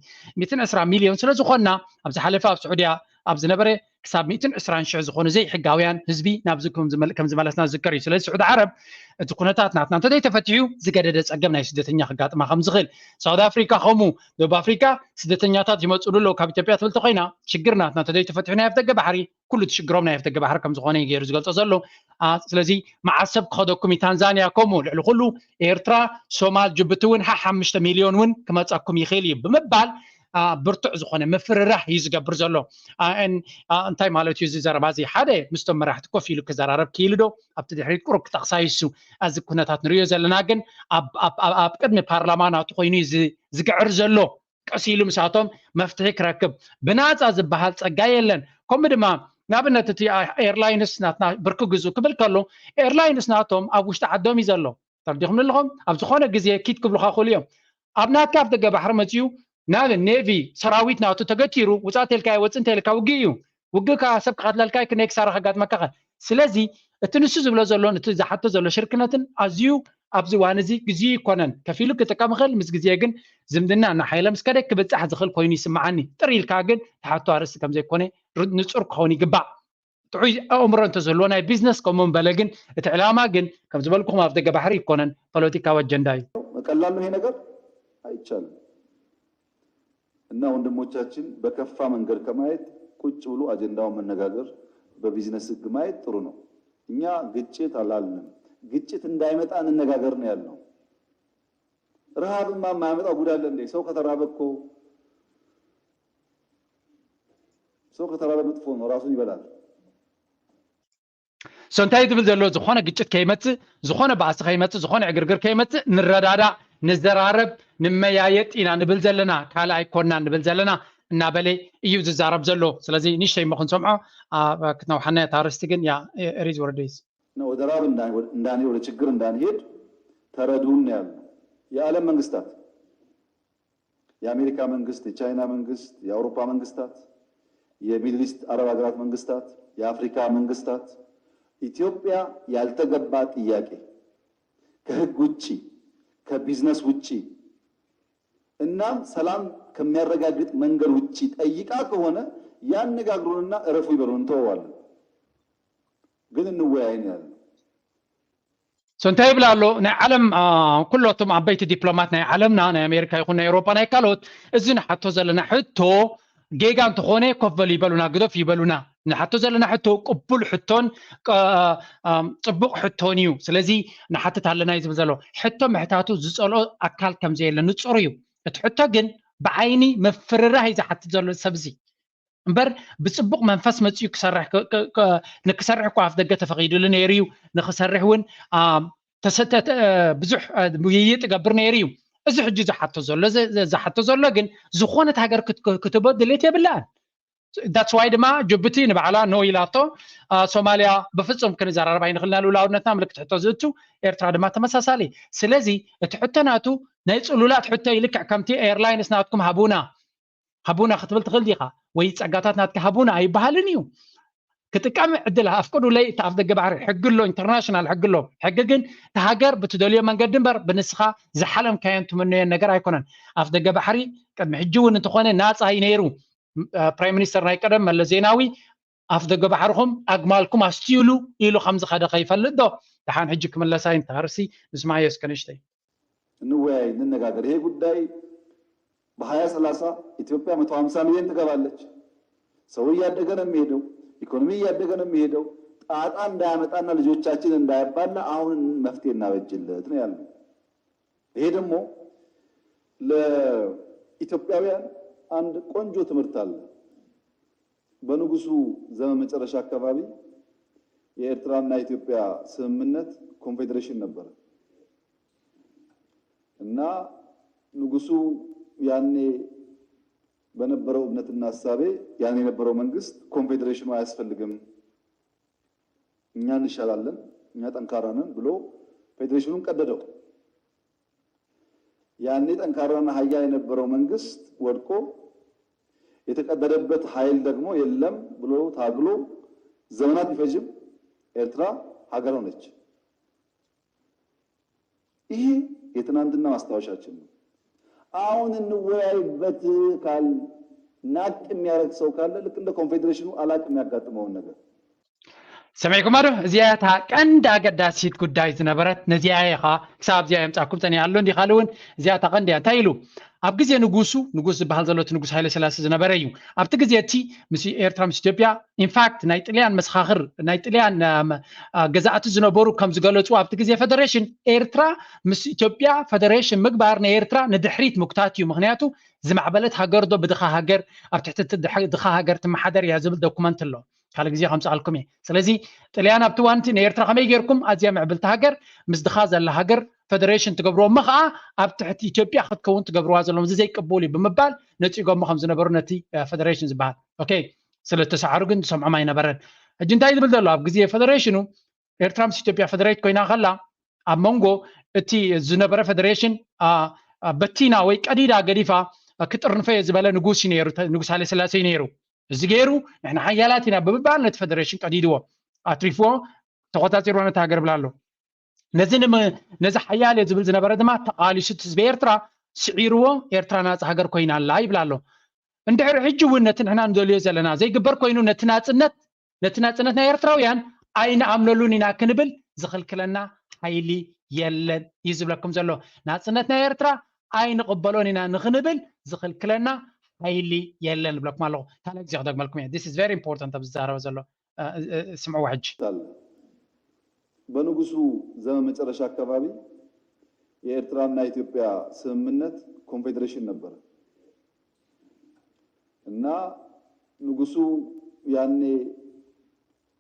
ሚትን ዕስራ ሚልዮን ስለ ዝኾንና ኣብ ዝሓለፈ ኣብ ስዑድያ ኣብ ዝነበረ ክሳብ ሚእትን ዕስራን ሽሕ ዝኾኑ ዘይሕጋውያን ህዝቢ ናብዚ ከም ዝመለስና ዝዝከር እዩ። ስለዚ ስዑዲ ዓረብ እቲ ኩነታት ናትና እንተዘይተፈቲሑ ዝገደደ ፀገም ናይ ስደተኛ ክጋጥማ ከም ዝኽእል ሳውት ኣፍሪካ ከምኡ ደቡብ ኣፍሪካ ስደተኛታት ይመፅሉ ኣለዉ ካብ ኢትዮጵያ ትብል ተኮይና ሽግር ናትና እንተዘይተፈቲሑ ናይ ኣፍደገ ባሕሪ ኩሉ እቲ ሽግሮም ናይ ኣፍደገ ባሕሪ ከም ዝኾነ እዩ ገይሩ ዝገልፆ ዘሎ። ስለዚ መዓሰብ ክኸደኩም እዩ ታንዛንያ ከምኡ ልዕሊ ኩሉ ኤርትራ ሶማል ጅቡቲ እውን ሓሓሙሽተ ሚልዮን እውን ክመፀኩም ይኽእል እዩ ብምባል ብርቱዕ ዝኾነ ምፍርራህ እዩ ዝገብር ዘሎ። እንታይ ማለት እዩ እዚ ዘረባ እዚ? ሓደ ምስቶም መራሕቲ ኮፍ ኢሉ ክዘራረብ ክኢሉ ዶ ኣብቲ ድሕሪት ቁሩብ ክጠቕሳ ይሱ ኣብዚ ኩነታት ንሪኦ ዘለና ግን ኣብ ቅድሚ ፓርላማ ናቱ ኮይኑ እዩ ዝግዕር ዘሎ። ቀስ ኢሉ ምሳቶም መፍትሒ ክረክብ ብናፃ ዝበሃል ፀጋ የለን። ከምኡ ድማ ንኣብነት እቲ ኤርላይንስ ናትና ብርኪ ግዙ ክብል ከሎ ኤርላይንስ ናቶም ኣብ ውሽጢ ዓዶም እዩ ዘሎ። ተረዲኹም ኣለኹም ኣብ ዝኾነ ግዜ ኪድ ክብሉካ ክእሉ እዮም። ኣብ ናትካ ኣብ ደገ ባሕሪ መፅኡ ናብ ኔቪ ሰራዊት ናቱ ተገቲሩ ውፃእ ተልካ ይወፅእ እንተልካ ውግእ እዩ። ውግእ ከዓ ሰብ ክቐትለልካ ክንደይ ክሳራ ከጋጥመካ ኸ ስለዚ እቲ ንሱ ዝብሎ ዘሎን እቲ ዝሓቶ ዘሎ ሽርክነትን ኣዝዩ ኣብዚ ዋን እዚ ግዜ ይኮነን ከፊሉ ክጥቀም ይኽእል ምስ ግዜ ግን ዝምድና እናሓየለ ምስ ከደ ክብፃሕ ዝኽእል ኮይኑ ይስምዓኒ ጥር ኢልካ ግን ትሓቶ ኣርእስቲ ከም ዘይኮነ ንፁር ክኸውን ይግባእ። ጥዑይ ኣእምሮ እንተዝህልዎ ናይ ቢዝነስ ከምኡ ምበለ ግን እቲ ዕላማ ግን ከም ዝበልኩኹም ኣብ ደገ ባሕሪ ይኮነን ፖለቲካዊ ኣጀንዳ እዩ። ቀላል ነው ይሄ ነገር አይቻልም። እና ወንድሞቻችን በከፋ መንገድ ከማየት ቁጭ ብሎ አጀንዳውን መነጋገር በቢዝነስ ህግ ማየት ጥሩ ነው። እኛ ግጭት አላልንም። ግጭት እንዳይመጣ እንነጋገር ነው ያልነው። ረሃብማ የማያመጣው ጉድ አለ እንዴ? ሰው ከተራበ እኮ ሰው ከተራበ መጥፎ ነው፣ ራሱን ይበላል። So እንታይ ዝብል ዘሎ፣ ዝኾነ ግጭት ከይመፅእ፣ ዝኾነ ባእሲ ከይመፅእ፣ ዝኾነ ዕግርግር ከይመፅእ፣ ንረዳዳእ፣ ንዘራረብ፣ ንመያየጥ ኢና ንብል ዘለና፣ ካልእ ኣይኮንና ንብል ዘለና እናበለ እዩ ዝዛረብ ዘሎ። ስለዚ ንእሽተይ እሞ ክንሰምዖ ክትነውሓና እያ። ታርስቲ ግን ያ ሪዝ ወርዲዝ ወደ ራብ እንዳንሄድ፣ ወደ ችግር እንዳንሄድ ተረዱን ያሉ የዓለም መንግስታት፣ የአሜሪካ መንግስት፣ የቻይና መንግስት፣ የአውሮፓ መንግስታት፣ የሚድል ኢስት አረብ ሀገራት መንግስታት፣ የአፍሪካ መንግስታት ኢትዮጵያ ያልተገባ ጥያቄ ከህግ ውጪ፣ ከቢዝነስ ውጪ እናም ሰላም ከሚያረጋግጥ መንገድ ውጪ ጠይቃ ከሆነ ያነጋግሩንና እረፉ ይበሉን፣ እንተወዋለን። ግን እንወያይን ያለ So እንታይ ይብል ኣሎ? ናይ ዓለም ኩሎቶም ዓበይቲ ዲፕሎማት ናይ ዓለምና፣ ናይ ኣሜሪካ ይኹን ናይ ኤውሮጳ፣ ናይ ካልኦት፣ እዚ ንሓቶ ዘለና ሕቶ ጌጋ እንተኾነ ኮፍ በሉ ይበሉና፣ ግደፍ ይበሉና። ንሓቶ ዘለና ሕቶ ቅቡል ሕቶን ጽቡቕ ሕቶን እዩ። ስለዚ ንሓትት ኣለና እዩ ዝብል ዘሎ። ሕቶ ምሕታቱ ዝጸልኦ ኣካል ከም ዘየለ ንጹር እዩ። እቲ ሕቶ ግን ብዓይኒ ምፍርራህ እዩ ዝሓትት ዘሎ ሰብ እዚ። እምበር ብጽቡቕ መንፈስ መጺኡ ክሰርሕ፣ ንክሰርሕ እኮ ኣፍ ደገ ተፈቒዱሉ ነይሩ እዩ። ንክሰርሕ እውን ብዙሕ ምይይጥ ይገብር ነይሩ እዩ። እዚ ሕጂ ዝሓቶ ዘሎ፣ ዝሓቶ ዘሎ ግን ዝኾነት ሃገር ክትህቦ ድሌት የብላን። That's why ድማ ጅቡቲ ንባዕላ no ኢላቶ። ሶማልያ ብፍጹም ክንዘራረብ ኣይንኽእልና፣ ልኡላውነትና ምልክት ሕቶ ዝእቱ፣ ኤርትራ ድማ ተመሳሳሊ። ስለዚ እቲ ሕቶ ናቱ ናይ ጽሉላት ሕቶ እዩ። ልክዕ ከምቲ ኤርላይንስ ናትኩም ሃቡና ሃቡና ክትብል ትኽእል ዲኻ? ወይ ጸጋታት ናትካ ሃቡና ኣይበሃልን እዩ። ክጥቀም ዕድል ኣፍቅዱለይ። እቲ ኣፍ ደገ ባሕሪ ሕጊ ኣሎ፣ ኢንተርናሽናል ሕጊ ኣሎ። ሕጊ ግን እቲ ሃገር ብትደልዮ መንገዲ እምበር ብንስኻ ዝሓለምካዮን ትምነዮን ነገር ኣይኮነን። ኣፍ ደገ ባሕሪ ቅድሚ ሕጂ እውን እንተኾነ ናጻ እዩ ነይሩ። ፕራይም ሚኒስተር ናይ ቀደም መለስ ዜናዊ ኣፍ ደገ ባሕርኹም ኣግማልኩም ኣስትዩሉ ኢሉ ከም ዝኸደ ከይፈልጥ ዶ? ደሓን ሕጂ ክምለሳ እዩ። እንተሃርሲ ንስማዮ እስከ ንእሽተይ። እንወያይ፣ እንነጋገር። ይሄ ጉዳይ በሀያ ሰላሳ ኢትዮጵያ መቶ ሀምሳ ሚሊዮን ትገባለች። ሰው እያደገ ነው የሚሄደው። ኢኮኖሚ እያደገ ነው የሚሄደው። ጣጣ እንዳያመጣና ልጆቻችን እንዳያባላ አሁን መፍትሄ እናበጅለት ነው ያለው። ይሄ ደግሞ ለኢትዮጵያውያን አንድ ቆንጆ ትምህርት አለ። በንጉሱ ዘመን መጨረሻ አካባቢ የኤርትራና የኢትዮጵያ ስምምነት ኮንፌዴሬሽን ነበረ እና ንጉሱ ያኔ በነበረው እምነትና ሐሳቤ ያኔ የነበረው መንግስት ኮንፌዴሬሽኑ አያስፈልግም፣ እኛ እንሻላለን፣ እኛ ጠንካራ ነን ብሎ ፌዴሬሽኑን ቀደደው። ያኔ ጠንካራና ሀያል የነበረው መንግስት ወድቆ የተቀደደበት ኃይል ደግሞ የለም ብሎ ታግሎ ዘመናት ቢፈጅም ኤርትራ ሀገር ሆነች። ይሄ የትናንትና ማስታወሻችን ነው። አሁን እንወያይበት ካል ናቅ የሚያደርግ ሰው ካለ ልክ እንደ ኮንፌዴሬሽኑ አላቅ የሚያጋጥመውን ነገር ሰሚዕኩማ ዶ? እዚኣ እታ ቀንዲ ኣገዳሲት ጉዳይ ዝነበረት፣ ነዚኣ ኢኻ ክሳብ ኣብዚኣ የምጻኩም ጸኒሓ ኣሎ እንዲ ካልእ እውን እዚኣ እታ ቀንዲ እያ። እንታይ ኢሉ ኣብ ግዜ ንጉሱ፣ ንጉስ ዝበሃል ዘሎ እቲ ንጉስ ሃይለ ስላሴ ዝነበረ እዩ። ኣብቲ ግዜ እቲ ምስ ኤርትራ ምስ ኢትዮጵያ ኢንፋክት ናይ ጥልያን መሰኻኽር ናይ ጥልያን ገዛእቲ ዝነበሩ ከም ዝገለጹ ኣብቲ ግዜ ፌደሬሽን ኤርትራ ምስ ኢትዮጵያ ፌደሬሽን ምግባር ንኤርትራ ንድሕሪት ምጉታት እዩ። ምክንያቱ ዝማዕበለት ሃገር ዶ ብድኻ ሃገር ኣብ ትሕቲ ድኻ ሃገር ትመሓደር እያ ዝብል ዶኩመንት ኣሎ። ካልእ ግዜ ከምፅኣልኩም እየ። ስለዚ ጥልያን ኣብቲ እዋን እቲ ንኤርትራ ከመይ ጌርኩም ኣዝያ ምዕብልቲ ሃገር ምስ ድኻ ዘላ ሃገር ፌደሬሽን ትገብርዎ እሞ ከዓ ኣብ ትሕቲ ኢትዮጵያ ክትከውን ትገብርዋ ዘለኹም እዚ ዘይቅቡል እዩ ብምባል ነፂጎሞ ከም ዝነበሩ ነቲ ፌደሬሽን ዝበሃል ኦኬ ስለ እተሰዓሩ ግን ዝሰምዖም ኣይነበረን። ሕጂ እንታይ ዝብል ዘሎ ኣብ ግዜ ፌደሬሽኑ ኤርትራ ምስ ኢትዮጵያ ፌደሬት ኮይና ከላ ኣብ መንጎ እቲ ዝነበረ ፌደሬሽን በቲና ወይ ቀዲዳ ገዲፋ ክጥርንፈ እየ ዝበለ ንጉስ እዩ ነይሩ፣ ንጉስ ሃይለ ስላሴ እዩ ነይሩ። እዚ ገይሩ ንሕና ሓያላት ኢና ብምባል ነቲ ፌደሬሽን ቀዲድዎ፣ ኣትሪፍዎ፣ ተቆጻጺርዎ ነቲ ሃገር ብላ ኣሎ። ነዚ ነዚ ሓያል እየ ዝብል ዝነበረ ድማ ተቓሊሱ ህዝቢ ኤርትራ ስዒርዎ ኤርትራ ናጻ ሃገር ኮይና ኣላ ይብላ ኣሎ። እንድሕሪ ሕጂ እውን ነቲ ንሕና ንደልዮ ዘለና ዘይግበር ኮይኑ ነቲ ናጽነት ነቲ ናጽነት ናይ ኤርትራውያን ኣይንኣምነሉን ኢና ክንብል ዝኽልክለና ሓይሊ የለን እዩ ዝብለኩም ዘሎ። ናጽነት ናይ ኤርትራ ኣይንቕበሎን ኢና ንኽንብል ዝኽልክለና ሓይሊ የለን እብለኩም ኣለኹ። ካልእ ግዜ ክደግመልኩም እየ። This is very important ኣብ ዝዛረበ ዘሎ ስምዕዎ ሕጂ። በንጉሱ ዘመን መጨረሻ አካባቢ የኤርትራና የኢትዮጵያ ስምምነት ኮንፌዴሬሽን ነበረ እና ንጉሱ ያኔ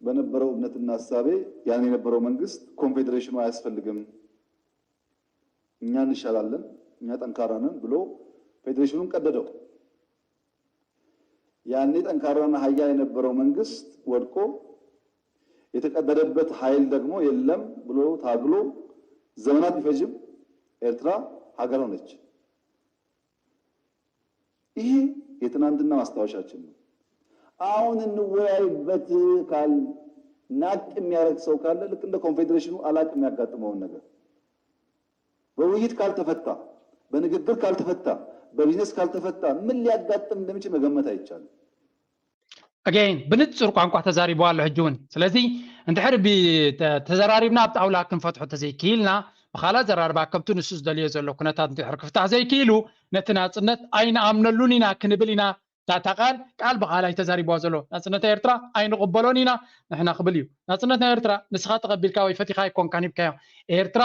በነበረው እምነትና እሳቤ ያኔ የነበረው መንግስት ኮንፌዴሬሽኑ አያስፈልግም፣ እኛ እንሻላለን፣ እኛ ጠንካራ ነን ብሎ ፌዴሬሽኑን ቀደደው። ያኔ ጠንካራና ሀያል የነበረው መንግስት ወድቆ የተቀደደበት ኃይል ደግሞ የለም ብሎ ታግሎ ዘመናት ቢፈጅም ኤርትራ ሀገር ሆነች። ይሄ የትናንትና ማስታወሻችን ነው። አሁን እንወያይበት ካል ናቅ የሚያደርግ ሰው ካለ ልክ እንደ ኮንፌዴሬሽኑ አላቅ የሚያጋጥመውን ነገር በውይይት ካልተፈታ፣ በንግግር ካልተፈታ፣ በቢዝነስ ካልተፈታ ምን ሊያጋጥም እንደሚችል መገመት አይቻልም። ኣገይን ብንጹር ቋንቋ ተዛሪቡ ኣሎ ሕጂ እውን። ስለዚ እንድሕር ተዘራሪብና ኣብ ጣውላ ክንፈትሖ ተዘይክኢልና ብኻልእ ኣዘራርባ ከምቲ ንሱ ዝደልዮ ዘሎ ኩነታት እንድሕር ክፍታሕ ዘይክኢሉ ነቲ ናጽነት ኣይንኣምነሉን ኢና ክንብል ኢና። ዳታ ቃል ቃል ብቓል ኣይተዛሪብዋ ዘሎ ናጽነት ናይ ኤርትራ ኣይንቕበሎን ኢና ንሕና ክብል እዩ። ናጽነት ናይ ኤርትራ ንስኻ ተቐቢልካ ወይ ፈቲኻ ኣይኮንካን ሂብካዮ። ኤርትራ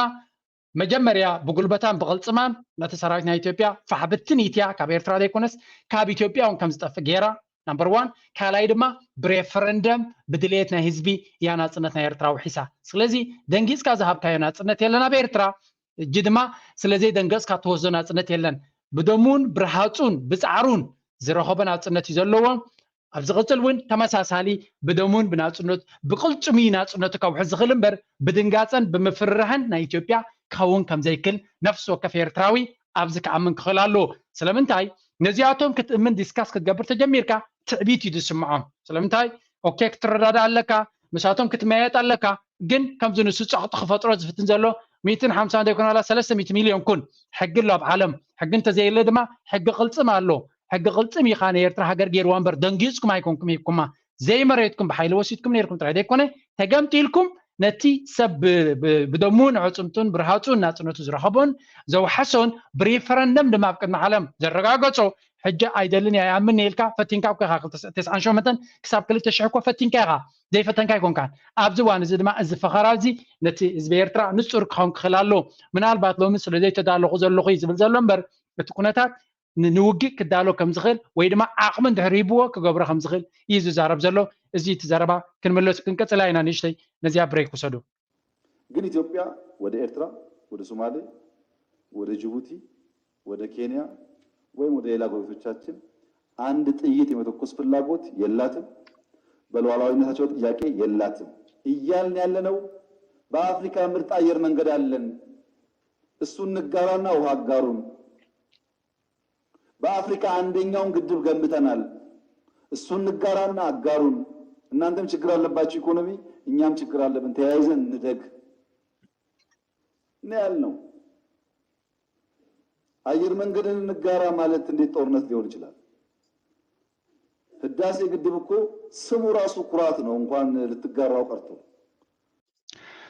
መጀመርያ ብጉልበታን ብቕልጽማን ነቲ ሰራዊት ናይ ኢትዮጵያ ፋሕ ብትን ኢትያ ካብ ኤርትራ ዘይኮነስ ካብ ኢትዮጵያ እውን ከም ዝጠፍእ ገይራ ናምበር ዋን። ካልኣይ ድማ ብሬፈረንደም ብድልየት ናይ ህዝቢ እያ ናጽነት ናይ ኤርትራ ውሒሳ። ስለዚ ደንጊጽካ ዝሃብካዮ ናጽነት የለን ኣብ ኤርትራ። እጂ ድማ ስለዘይ ደንገጽካ ትወስዶ ናጽነት የለን። ብደሙን ብርሃጹን ብጻዕሩን ዝረኸቦ ናጽነት እዩ ዘለዎ። ኣብ ዝቕጽል እውን ተመሳሳሊ ብደሙን ብናጽነት ብቕልጽሙ እዩ ናጽነቱ ከውሕስ ዝኽእል እምበር ብድንጋጸን ብምፍርራህን ናይ ኢትዮጵያ ክኸውን ከም ዘይክል ነፍሲ ወከፍ ኤርትራዊ ኣብዚ ክኣምን ክኽእል ኣለዎ። ስለምንታይ ነዚኣቶም ክትእምን ዲስካስ ክትገብር ተጀሚርካ ትዕቢት እዩ ዝስምዖም። ስለምንታይ ኦኬ ክትረዳዳ ኣለካ፣ ምሳቶም ክትመያየጥ ኣለካ፣ ግን ከምዚ ንሱ ጸቕጢ ክፈጥሮ ዝፍትን ዘሎ ሚእትን ሓምሳን ዘይኮነ ዋላ ሰለስተ ሚእቲ ሚልዮን ኩን ሕጊ ኣሎ ኣብ ዓለም። ሕጊ እንተዘየለ ድማ ሕጊ ቅልጽም ኣሎ። ሕጊ ቅልጽም ኢኻ ንኤርትራ ሃገር ገይርዋ እምበር ደንጊጽኩም ኣይኮንኩም ሂብኩማ። ዘይመሬትኩም ብሓይሊ ወሲድኩም ነይርኩም ጥራይ ዘይኮነ ተገምጢልኩም ነቲ ሰብ ብደሙን ዕጽምቱን ብርሃጹን ናጽነቱ ዝረኸቦን ዘውሐሶን ብሪፈረንደም ድማ ኣብ ቅድሚ ዓለም ዘረጋገጾ ሕጂ ኣይደልን እየ ኣይኣምን ኢልካ ፈቲንካ እኮ ኢኻ። ክልተ- ተስዓን ሸሞንተን ክሳብ ክልተ ሽሕ እኮ ፈቲንካ ኢኻ፣ ዘይፈተንካ ኣይኮንካን። ኣብዚ እዋን እዚ ድማ እዚ ፈኸራ እዚ ነቲ ህዝቢ ኤርትራ ንጹር ክኸውን ክኽእል ኣለዎ። ምናልባት ሎሚ ስለ ዘይተዳለኹ ዘለኹ እዩ ዝብል ዘሎ እምበር እቲ ኩነታት ን- ንውግእ ክዳሎ ከም ዝኽእል ወይ ድማ ዓቕሚ እንድሕር ሂብዎ ክገብሮ ከም ዝኽእል እዩ ዝዛረብ ዘሎ። እዚ እቲ ዘረባ ክንምለሱ ክንቀጽላ ኢና። ንእሽተይ ነዚኣ ብሬክ ውሰዱ። ግን ኢትዮጵያ ወደ ኤርትራ፣ ወደ ሶማሌ፣ ወደ ጅቡቲ፣ ወደ ኬንያ ወይም ወደ ሌላ ጎረቤቶቻችን አንድ ጥይት የመተኮስ ፍላጎት የላትም። በሉዓላዊነታቸው ጥያቄ የላትም። እያልን ያለነው በአፍሪካ ምርጥ አየር መንገድ አለን፣ እሱን እንጋራና ውሃ አጋሩን። በአፍሪካ አንደኛውን ግድብ ገንብተናል፣ እሱን እንጋራና አጋሩን። እናንተም ችግር አለባችሁ ኢኮኖሚ፣ እኛም ችግር አለብን፣ ተያይዘን እንደግ ነው ያልነው። አየር መንገድን እንጋራ ማለት እንዴት ጦርነት ሊሆን ይችላል? ህዳሴ ግድብ እኮ ስሙ ራሱ ኩራት ነው፣ እንኳን ልትጋራው ቀርቶ።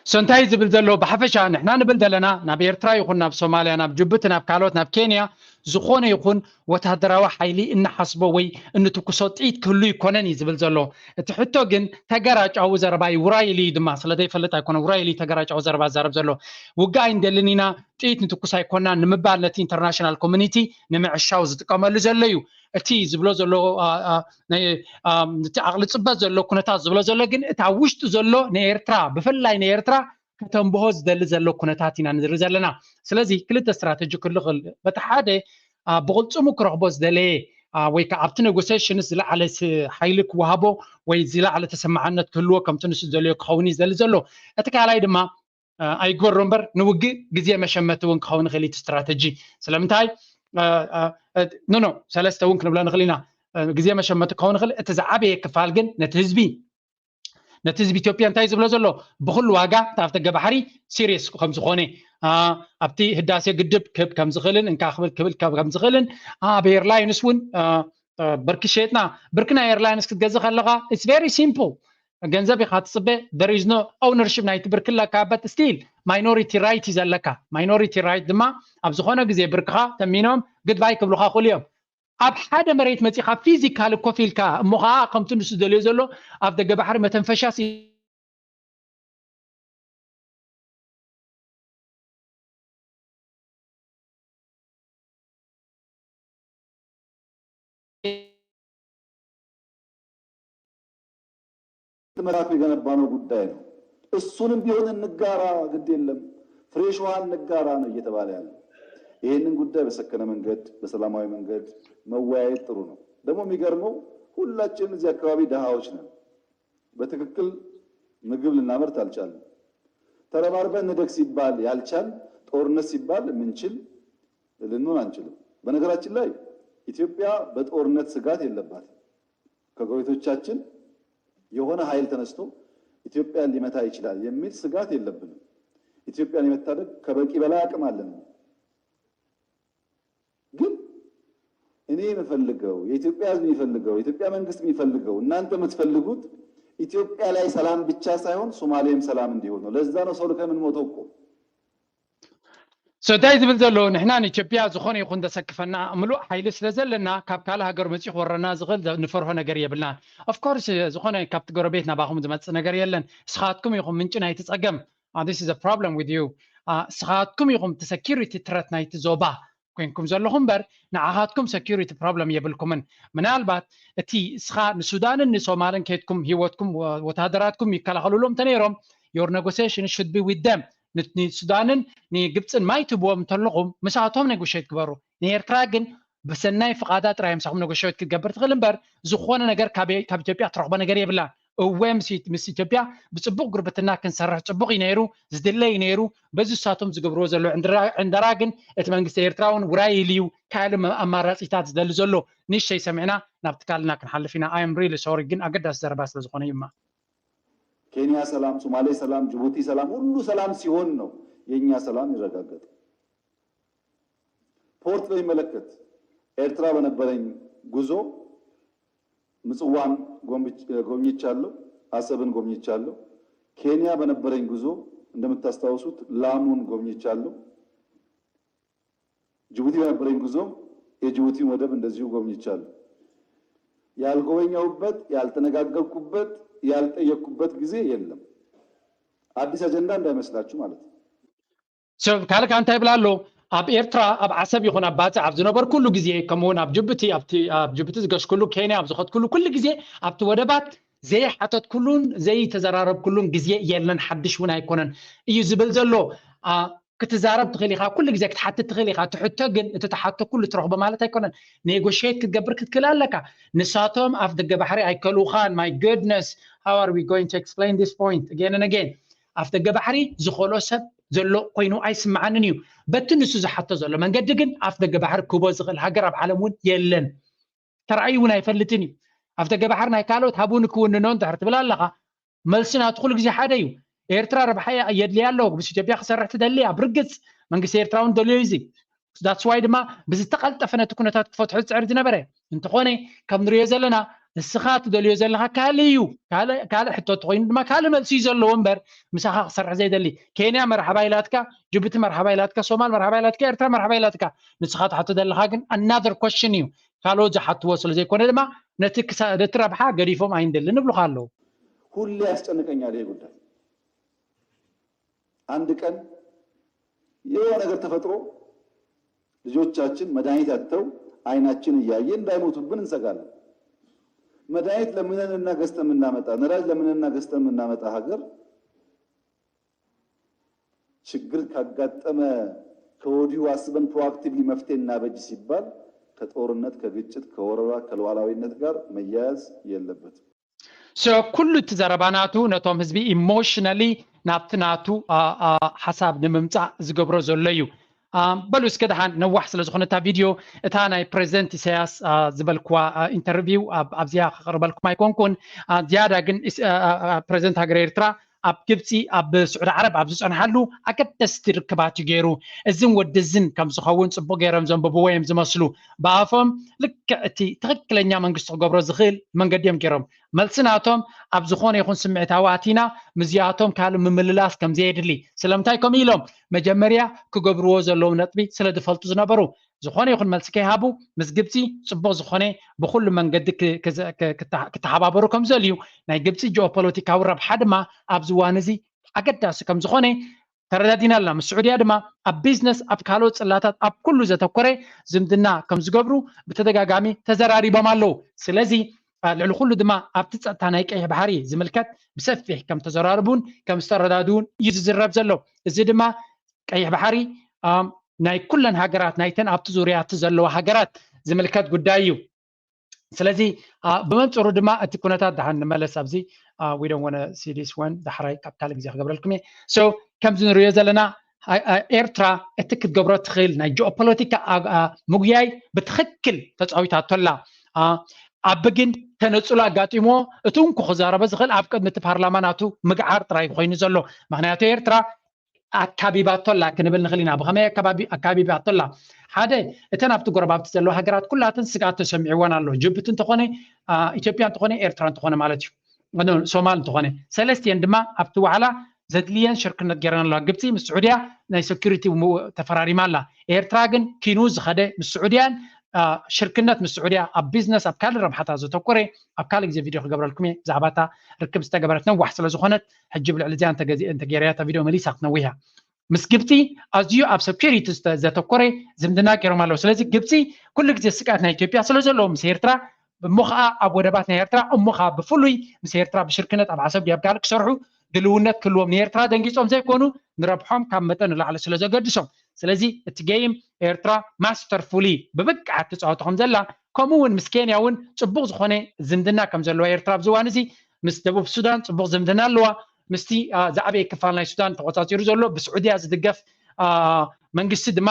So እንታይ ዝብል ዘሎ ብሓፈሻ ንሕና ንብል ዘለና ናብ ኤርትራ ይኹን ናብ ሶማልያ ናብ ጅቡቲ ናብ ካልኦት ናብ ኬንያ ዝኾነ ይኹን ወታደራዊ ሓይሊ እንሓስቦ ወይ እንትኩሶ ጥይት ክህሉ ይኮነን እዩ ዝብል ዘሎ። እቲ ሕቶ ግን ተገራጫዊ ዘረባ እዩ። ውራይሊ ድማ ስለ ዘይፈልጥ ኣይኮነ ውራይሊ ተገራጫዊ ዘረባ ዝዛረብ ዘሎ። ውግእ ኣይንደልን ኢና ጥይት ንትኩስ ኣይኮናን ንምባል ነቲ ኢንተርናሽናል ኮሚኒቲ ንምዕሻው ዝጥቀመሉ ዘሎ እዩ። እቲ ዝብሎ ዘሎ እቲ ዓቕሊ ፅበት ዘሎ ኩነታት ዝብሎ ዘሎ ግን እቲ ኣብ ውሽጡ ዘሎ ንኤርትራ ብፍላይ ንኤርትራ ከተንብሆ ዝደሊ ዘሎ ኩነታት ኢና ንርኢ ዘለና። ስለዚ ክልተ ስትራተጂ ክህሉ ይኽእል። በቲ ሓደ ብቕልፅሙ ክረኽቦ ዝደለየ ወይ ከዓ ኣብቲ ኔጎሴሽንስ ዝለዓለ ሓይሊ ክወሃቦ ወይ ዝለዓለ ተሰማዕነት ክህልዎ ከምቲ ንሱ ዝደልዮ ክኸውን እዩ ዝደሊ ዘሎ። እቲ ካልኣይ ድማ ኣይግበሮ እምበር ንውግእ ግዜ መሸመቲ እውን ክኸውን ይኽእል እቲ ስትራተጂ። ስለምንታይ ኖ ኖ ሰለስተ እውን ክንብሎ ንኽእል ኢና። ግዜ መሸመቲ ክኸውን ይኽእል። እቲ ዝዓበየ ክፋል ግን ነቲ ህዝቢ ነቲ ህዝቢ ኢትዮጵያ እንታይ ዝብሎ ዘሎ ብኩሉ ዋጋ እቲ ኣብ ደገ ባሕሪ ሲሪየስ ከም ዝኾነ ኣብቲ ህዳሴ ግድብ ክህብ ከም ዝኽእልን እንካ ክብል ክብል ከም ዝኽእልን ኣብ ኤርላይንስ እውን ብርኪ ሸጥና ብርኪ ናይ ኤርላይንስ ክትገዝእ ከለኻ it's very simple ገንዘብ ኢኻ ትፅበ there is no ownership ናይቲ ብርኪ ኣለካ but still minority right እዩ ዘለካ minority right ድማ ኣብ ዝኾነ ግዜ ብርክኻ ተሚኖም ግድባይ ክብሉኻ ክእሉ እዮም ኣብ ሓደ መሬት መፂኻ ፊዚካሊ ኮፍ ኢልካ እሞ ከዓ ከምቲ ንሱ ዝደልዮ ዘሎ ኣብ ደገ ባሕሪ መተንፈሻ መላኩ የገነባነው ጉዳይ ነው። እሱንም ቢሆን እንጋራ፣ ግድ የለም ፍሬሽ ውሃ እንጋራ ነው እየተባለ ያለ። ይህንን ጉዳይ በሰከነ መንገድ፣ በሰላማዊ መንገድ መወያየት ጥሩ ነው። ደግሞ የሚገርመው ሁላችንም እዚህ አካባቢ ድሃዎች ነን። በትክክል ምግብ ልናመርት አልቻልንም። ተረባርበን እንደግ ሲባል ያልቻል፣ ጦርነት ሲባል የምንችል ልንሆን አንችልም። በነገራችን ላይ ኢትዮጵያ በጦርነት ስጋት የለባትም። ከጎረቤቶቻችን የሆነ ኃይል ተነስቶ ኢትዮጵያን ሊመታ ይችላል የሚል ስጋት የለብንም። ኢትዮጵያን የመታደግ ከበቂ በላይ አቅም አለን። ግን እኔ የምፈልገው፣ የኢትዮጵያ ሕዝብ የሚፈልገው፣ የኢትዮጵያ መንግስት የሚፈልገው፣ እናንተ የምትፈልጉት ኢትዮጵያ ላይ ሰላም ብቻ ሳይሆን ሶማሌም ሰላም እንዲሆን ነው። ለዛ ነው ሰው ልከን የምንሞተው እኮ። So እንታይ ዝብል ዘሎ፣ ንሕና ንኢትዮጵያ ዝኾነ ይኹን ዘሰክፈና ምሉእ ሓይሊ ስለ ዘለና፣ ካብ ካልእ ሃገር መፂኡ ክወረና ዝኽእል ዘ- ንፈርሆ ነገር የብልናን። Of course ዝኾነ ካብቲ ጎረቤት ናባኹም ዝመፅእ ነገር የለን። እስኻትኩም ኢኹም ምንጪ ናይቲ ፀገም። Uh, this is a problem with you. Uh, እስኻትኩም ኢኹም እቲ security threat ናይቲ ዞባ ኮይንኩም ዘለኹም እምበር፣ ንዓኻትኩም security problem የብልኩምን። ምናልባት እቲ እስኻ ንሱዳንን ንሶማልን ከይድኩም ህይወትኩም ወ- ወታደራትኩም ይከላኸሉሎም እንተነይሮም፣ your negotiation should be with them. ን- ንሱዳንን ንግብፅን ማይ ትብዎም እንተለኹም፣ ምስኣቶም negotiate ግበሩ። ንኤርትራ ግን ብሰናይ ፍቓዳ ጥራይ ምሳኹም negotiate ክትገብር ትኽእል እምበር፣ ዝኾነ ነገር ካብ ካብ ኢትዮጵያ ትረኽቦ ነገር የብላን። እወ ምስ ምስ ኢትዮጵያ ብፅቡቕ ጉርብትና ክንሰርሕ ፅቡቕ እዩ ነይሩ፣ ዝድለ እዩ ነይሩ። በዚ ንሳቶም ዝገብርዎ ዘሎ ዕንድራ ዕንደራ ግን እቲ መንግስቲ ኤርትራ እውን ውራይ ኢሉ እዩ ካልእ መ- ኣማራፂታት ዝደሊ ዘሎ። ንእሽተይ ሰሚዕና ናብቲ ካልእና ክንሓልፍ ኢና። I am really sorry፣ ግን ኣገዳሲ ዘረባ ስለ ዝኾነ እዩ። እማ ኬንያ ሰላም፣ ሶማሌ ሰላም፣ ጅቡቲ ሰላም፣ ሁሉ ሰላም ሲሆን ነው የእኛ ሰላም ይረጋገጥ። ፖርት በሚመለከት ኤርትራ በነበረኝ ጉዞ ምጽዋን ጎብኝቻለሁ፣ አሰብን ጎብኝቻለሁ። ኬንያ በነበረኝ ጉዞ እንደምታስታውሱት ላሙን ጎብኝቻለሁ። ጅቡቲ በነበረኝ ጉዞ የጅቡቲን ወደብ እንደዚሁ ጎብኝቻለሁ። ያልጎበኘሁበት፣ ያልተነጋገርኩበት፣ ያልጠየቅኩበት ጊዜ የለም። አዲስ አጀንዳ እንዳይመስላችሁ ማለት ነው። ካልእ እንታይ ይብል ኣሎ? ኣብ ኤርትራ ኣብ ዓሰብ ይኹን ኣብ ባጽዕ ኣብ ዝነበርኩሉ ግዜ፣ ከምኡውን ኣብ ጅቡቲ ኣብቲ ኣብ ጅቡቲ ዝገሽኩሉ፣ ኬንያ ኣብ ዝኸድኩሉ ኩሉ ግዜ ኣብቲ ወደባት ዘይሓተትኩሉን ዘይተዘራረብኩሉን ግዜ የለን፣ ሓድሽ እውን ኣይኮነን እዩ ዝብል ዘሎ። ክትዛረብ ትኽእል ኢኻ፣ ኩሉ ግዜ ክትሓትት ትኽእል ኢኻ። እቲ ሕቶ ግን እቲ ትሓቶ ኩሉ ትረኽቦ ማለት ኣይኮነን። ኔጎሽት ክትገብር ክትክእል ኣለካ። ንሳቶም ኣፍ ደገ ባሕሪ ኣይከልኡኻን። My goodness, how are we going to explain this point again and again? ኣፍ ደገ ባሕሪ ዝኸልኦ ሰብ ዘሎ ኮይኑ ኣይስምዓንን እዩ። በቲ ንሱ ዝሓቶ ዘሎ መንገዲ ግን ኣፍ ደገ ባሕሪ ክህቦ ዝኽእል ሃገር ኣብ ዓለም እውን የለን። ተራእዩ እውን ኣይፈልጥን እዩ። ኣፍ ደገ ባሕሪ ናይ ካልኦት ሃቡኒ ክውንኖ እንድሕር ትብል ኣለኻ፣ መልሲ ናቱ ኩሉ ግዜ ሓደ እዩ። ኤርትራ ረብሓ የድልያ ኣሎ፣ ምስ ኢትዮጵያ ክሰርሕ ትደሊ እያ። ብርግጽ መንግስቲ ኤርትራ እውን ደልዮ እዩ እዚ። That's why ድማ ብዝተቐልጠፈ ነቲ ኩነታት ክፈትሖ ዝፅዕር ዝነበረ። እንተኾነ ከም ንሪኦ ዘለና ንስኻ ትደልዮ ዘለኻ ካልእ እዩ። ካልእ ካልእ ሕቶ እንተኾይኑ ድማ ካልእ መልሲ እዩ ዘለዎ እምበር ምሳኻ ክሰርሕ ዘይደሊ። ኬንያ መርሓባ ኢላትካ፣ ጅቡቲ መርሓባ ኢላትካ፣ ሶማል መርሓባ ኢላትካ፣ ኤርትራ መርሓባ ኢላትካ። ንስኻ ትሓቶ ዘለኻ ግን another question እዩ። ካልኦት ዝሓትዎ ስለ ዘይኮነ ድማ ነቲ ክሳ- ነቲ ረብሓ ገዲፎም ኣይንደልን ይብሉኻ ኣለዉ። ሁሌ ያስጨንቀኛል ይሄ ጉዳይ። አንድ ቀን የሆነ ነገር ተፈጥሮ ልጆቻችን መድኃኒት አጥተው አይናችን እያየ እንዳይሞቱብን እንሰጋለን። መድኃኒት ለምነንና ገዝተን የምናመጣ፣ ነዳጅ ለምነንና ገዝተን የምናመጣ ሀገር ችግር ካጋጠመ ከወዲሁ አስበን proactively መፍትሄ እናበጅ ሲባል ከጦርነት፣ ከግጭት፣ ከወረራ፣ ከሉዓላዊነት ጋር መያያዝ የለበትም። So ኩሉ እቲ ዘረባ ናቱ ነቶም ህዝቢ emotionally ናብቲ ናቱ አ- አ- ሓሳብ ንምምፃእ ዝገብሮ ዘሎ እዩ። አ፣ በሉ እስከ ደሓን ነዋሕ ስለ ዝኾነ እታ ቪድዮ፣ እታ ናይ ፕሬዚደንት ኢሳያስ አ፣ ዝበልክዋ አ፣ ኢንተርቪው ኣብ- ኣብዚኣ ከቕርበልኩም ኣይኮንኩን። አ፣ ዝያዳ ግን ኢስ- አ፣ አ፣ አ፣ ፕሬዚደንት ሃገር ኤርትራ ኣብ ግብፂ ኣብ ስዑዲ ዓረብ ኣብ ዝፀንሓሉ ኣገደስቲ ርክባት እዩ ገይሩ። እዝን ወዲ እዝን ከም ዝኸውን ፅቡቅ ገይሮም ዘንብብዎ እዮም ዝመስሉ። ብኣፎም ልክዕ እቲ ትኽክለኛ መንግስቲ ክገብሮ ዝኽእል መንገዲ እዮም ገይሮም። መልሲ ናቶም ኣብ ዝኾነ ይኹን ስምዒታዊ ኣቲና ምስዚኣቶም ካልእ ምምልላስ ከም ዘየድሊ። ስለምንታይ ከምኡ ኢሎም? መጀመርያ ክገብርዎ ዘለዎም ነጥቢ ስለ ዝፈልጡ ዝነበሩ። ዝኾነ ይኹን መልሲ ከይሃቡ ምስ ግብፂ ፅቡቕ ዝኾነ ብኹሉ መንገዲ ክ- ክዘ- ክ- ክተ- ክተሓባበሩ ከም ዘድልዩ፣ ናይ ግብፂ ጂኦፖለቲካዊ ረብሓ ድማ ኣብዚ እዋን እዚ ኣገዳሲ ከም ዝኾነ ተረዳዲና ኣለና። ምስ ስዑድያ ድማ ኣብ ቢዝነስ፣ ኣብ ካልኦት ፅላታት፣ ኣብ ኩሉ ዘተኮረ ዝምድና ከም ዝገብሩ ብተደጋጋሚ ተዘራሪቦም ኣለዉ። ስለዚ ልዕሊ ኩሉ ድማ ኣብቲ ፀጥታ ናይ ቀይሕ ባሕሪ ዝምልከት ብሰፊሕ ከም ተዘራርቡን ከም ዝተረዳድኡን እዩ ዝዝረብ ዘሎ። እዚ ድማ ቀይሕ ባሕሪ ናይ ኩለን ሃገራት ናይተን ኣብቲ ዙርያ እቲ ዘለዋ ሃገራት ዝምልከት ጉዳይ እዩ። ስለዚ ብመንፅሩ ድማ እቲ ኩነታት ደሓን ንመለስ ኣብዚ we don't want to see this one ዳሕራይ ካብ ካልእ ግዜ ክገብረልኩም እየ። So ከምዚ ንሪኦ ዘለና ኤርትራ እቲ ክትገብሮ ትኽእል ናይ ጂኦፖለቲካ ምጉያይ ብትኽክል ተፃዊታቶላ። ኣቢ ግን ተነፅሎ ኣጋጢሞ እቲ እንኩ ክዛረበ ዝኽእል ኣብ ቅድሚ እቲ ፓርላማ ናቱ ምግዓር ጥራይ ኮይኑ ዘሎ። ምክንያቱ ኤርትራ ኣካቢባቶላ ክንብል ንኽእል ኢና። ብኸመይ ኣካቢባቶላ? ሓደ እተን ኣብቲ ጎረባብቲ ዘለዋ ሃገራት ኩላተን ስግኣት ተሰሚዕወን ኣሎ። ጅቡቲ እንተኾነ፣ ኢትዮጵያ እንተኾነ፣ ኤርትራ እንተኾነ ማለት እዩ፣ ሶማል እንተኾነ። ሰለስቲአን ድማ ኣብቲ ዋዕላ ዘድልየን ሽርክነት ገይረን ኣለዋ። ግብፂ ምስ ስዑድያ ናይ ሴኩሪቲ ተፈራሪማ ኣላ። ኤርትራ ግን ኪኑ ዝኸደ ምስ ስዑድያን ሽርክነት ምስ ስዑድያ ኣብ ቢዝነስ ኣብ ካልእ ረብሓታት ዘተኮረ ኣብ ካልእ ግዜ ቪድዮ ክገብረልኩም እየ። ብዛዕባ እታ ርክብ ዝተገበረት ነዋሕ ስለ ዝኾነት ሕጂ ብልዕሊ እዚኣ እንተገይረያ እታ ቪድዮ መሊሳ ክትነውሕ እያ። ምስ ግብፂ ኣዝዩ ኣብ ሴኩሪቲ ዘተኮረ ዝምድና ገይሮም ኣለዉ። ስለዚ ግብፂ ኩሉ ግዜ ስግኣት ናይ ኢትዮጵያ ስለ ዘለዎ ምስ ኤርትራ እሞ ከዓ ኣብ ወደባት ናይ ኤርትራ እሞ ከዓ ብፍሉይ ምስ ኤርትራ ብሽርክነት ኣብ ዓሰብ ድዩ ኣብ ካልእ ክሰርሑ ድልውነት ክህልዎም ንኤርትራ ደንጊፆም ዘይኮኑ ንረብሖም ካብ መጠን ንላዕሊ ስለ ዘገድሶም። ስለዚ እቲ ጌም ኤርትራ ማስተርፉሊ ብብቅዓት ትፃወቶ ከም ዘላ ከምኡ እውን ምስ ኬንያ እውን ፅቡቅ ዝኾነ ዝምድና ከም ዘለዋ ኤርትራ ኣብዚ እዋን እዚ ምስ ደቡብ ሱዳን ፅቡቅ ዝምድና ኣለዋ። ምስቲ ዝዓበየ ክፋል ናይ ሱዳን ተቆፃፂሩ ዘሎ ብስዑድያ ዝድገፍ መንግስቲ ድማ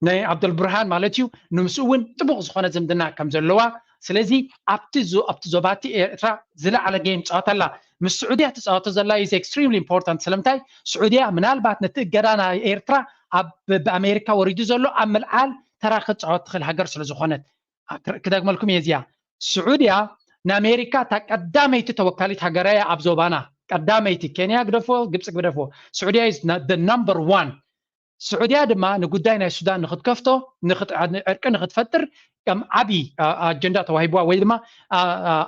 ናይ ዓብደልብርሃን ማለት እዩ ንምስኡ እውን ጥቡቕ ዝኾነ ዝምድና ከም ዘለዋ። ስለዚ ኣብቲ ኣብቲ ዞባቲ ኤርትራ ዝለዓለ ጌም ትፃወት ኣላ። ምስ ስዑድያ ትፃወቶ ዘላ is extremely important። ስለምንታይ? ስዑድያ ምናልባት ነቲ እገዳ ናይ ኤርትራ ኣብ ብኣሜሪካ ወሪዱ ዘሎ ኣብ ምልዓል ተራ ክትፃወት ትኽእል ሃገር ስለ ዝኾነት። ክደግመልኩም እየ እዚኣ። ስዑድያ ንኣሜሪካ እታ ቀዳመይቲ ተወካሊት ሃገር እያ ኣብ ዞባና። ቀዳመይቲ። ኬንያ ግደፎ፣ ግብፂ ግደፎ። ስዑድያ is number one። ስዑድያ ድማ ንጉዳይ ናይ ሱዳን ንክትከፍቶ ዕርቂ ንክትፈጥር ከም ዓብዪ ኣጀንዳ ተዋሂብዋ ወይ ድማ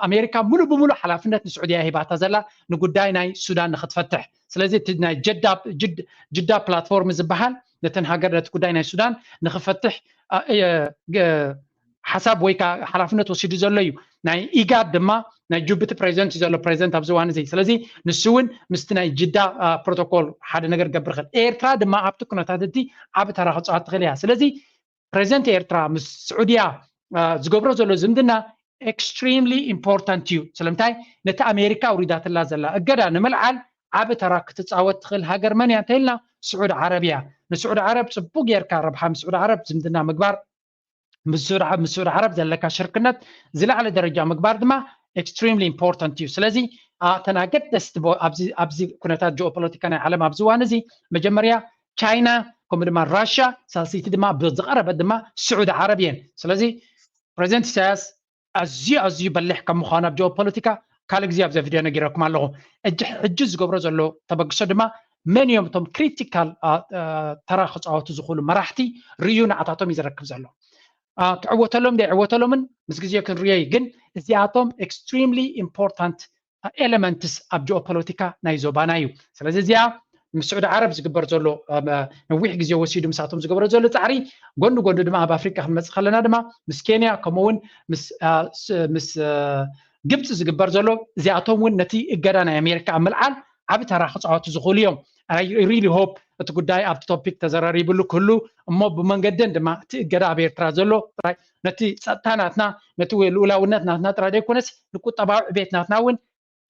ኣሜሪካ ሙሉእ ብሙሉእ ሓላፍነት ንስዑድያ ሂባታ ዘላ ንጉዳይ ናይ ሱዳን ንክትፈትሕ። ስለዚ እቲ ናይ ጅዳ ፕላትፎርም ዝበሃል ነተን ሃገር ነቲ ጉዳይ ናይ ሱዳን ንክፈትሕ ሓሳብ ወይ ከዓ ሓላፍነት ወሲዱ ዘሎ እዩ። ናይ ኢጋድ ድማ ናይ ጅቡቲ ፕሬዚደንት እዩ ዘሎ ፕሬዚደንት ኣብዚ እዋን እዚ። ስለዚ ንሱ እውን ምስቲ ናይ ጅዳ ፕሮቶኮል ሓደ ነገር ክገብር ይኽእል። ኤርትራ ድማ ኣብቲ ኩነታት እቲ ዓቢ ተራ ክፃወት ትኽእል እያ። ስለዚ ፕሬዚደንት ኤርትራ ምስ ስዑድያ ዝገብሮ ዘሎ ዝምድና extremely important እዩ። ስለምንታይ? ነቲ ኣሜሪካ ኣውሪዳትላ ዘላ እገዳ ንምልዓል ዓቢ ተራ ክትፃወት ትኽእል ሃገር መን እያ እንተኢልና ስዑድ ዓረብ እያ። ንስዑድ ዓረብ ፅቡቅ ጌርካ ረብሓ ምስ ስዑድ ዓረብ ዝምድና ምግባር ምስ ስዑድ ዓረብ ዘለካ ሽርክነት ዝለዓለ ደረጃ ምግባር ድማ extremely important እዩ። ስለዚ እተን ኣገደስቲ ኣብዚ ኩነታት ጂኦፖለቲካ ናይ ዓለም ኣብዚ እዋን እዚ መጀመርያ ቻይና ከምኡ ድማ ራሽያ ሳልሰይቲ ድማ ብዝቐረበት ድማ ስዑድ ዓረብ እየን። ስለዚ ፕሬዚደንት ኢሳያስ ኣዝዩ ኣዝዩ በሊሕ ከም ምዃኑ ኣብ ጂኦፖለቲካ ካልእ ግዜ ኣብዛ ቪድዮ ነጊረኩም ኣለኹ። ሕጂ ዝገብሮ ዘሎ ተበግሶ ድማ መን እዮም እቶም ክሪቲካል ተራ ክፃወቱ ዝኽእሉ መራሕቲ ርእዩ ንዓታቶም እዩ ዝረክብ ዘሎ። ክዕወተሎም ዘይዕወተሎምን ምስ ግዜ ክንርእዮ እዩ። ግን እዚኣቶም extremely important elements ኣብ ጂኦፖለቲካ ናይ ዞባና እዩ። ስለዚ እዚኣ ምስ ስዑዲ ዓረብ ዝግበር ዘሎ ነዊሕ ግዜ ወሲዱ ምሳቶም ዝገበረ ዘሎ ፃዕሪ ጎኒ ጎኒ ድማ ኣብ ኣፍሪቃ ክንመፅእ ከለና ድማ ምስ ኬንያ ከምኡ እውን ምስ ግብፂ ዝግበር ዘሎ እዚኣቶም እውን ነቲ እገዳ ናይ ኣሜሪካ ኣብ ምልዓል ዓቢ ተራ ክፃወቱ ዝኽእሉ እዮም። I really hope እቲ ጉዳይ ኣብቲ ቶፒክ ተዘራሪብሉ ክህሉ እሞ ብመንገደን ድማ እቲ እገዳ ኣብ ኤርትራ ዘሎ ጥራይ ነቲ ፀጥታ ናትና ነቲ ልኡላውነት ናትና ጥራይ ዘይኮነስ ንቁጠባዊ ዕቤት ናትና እውን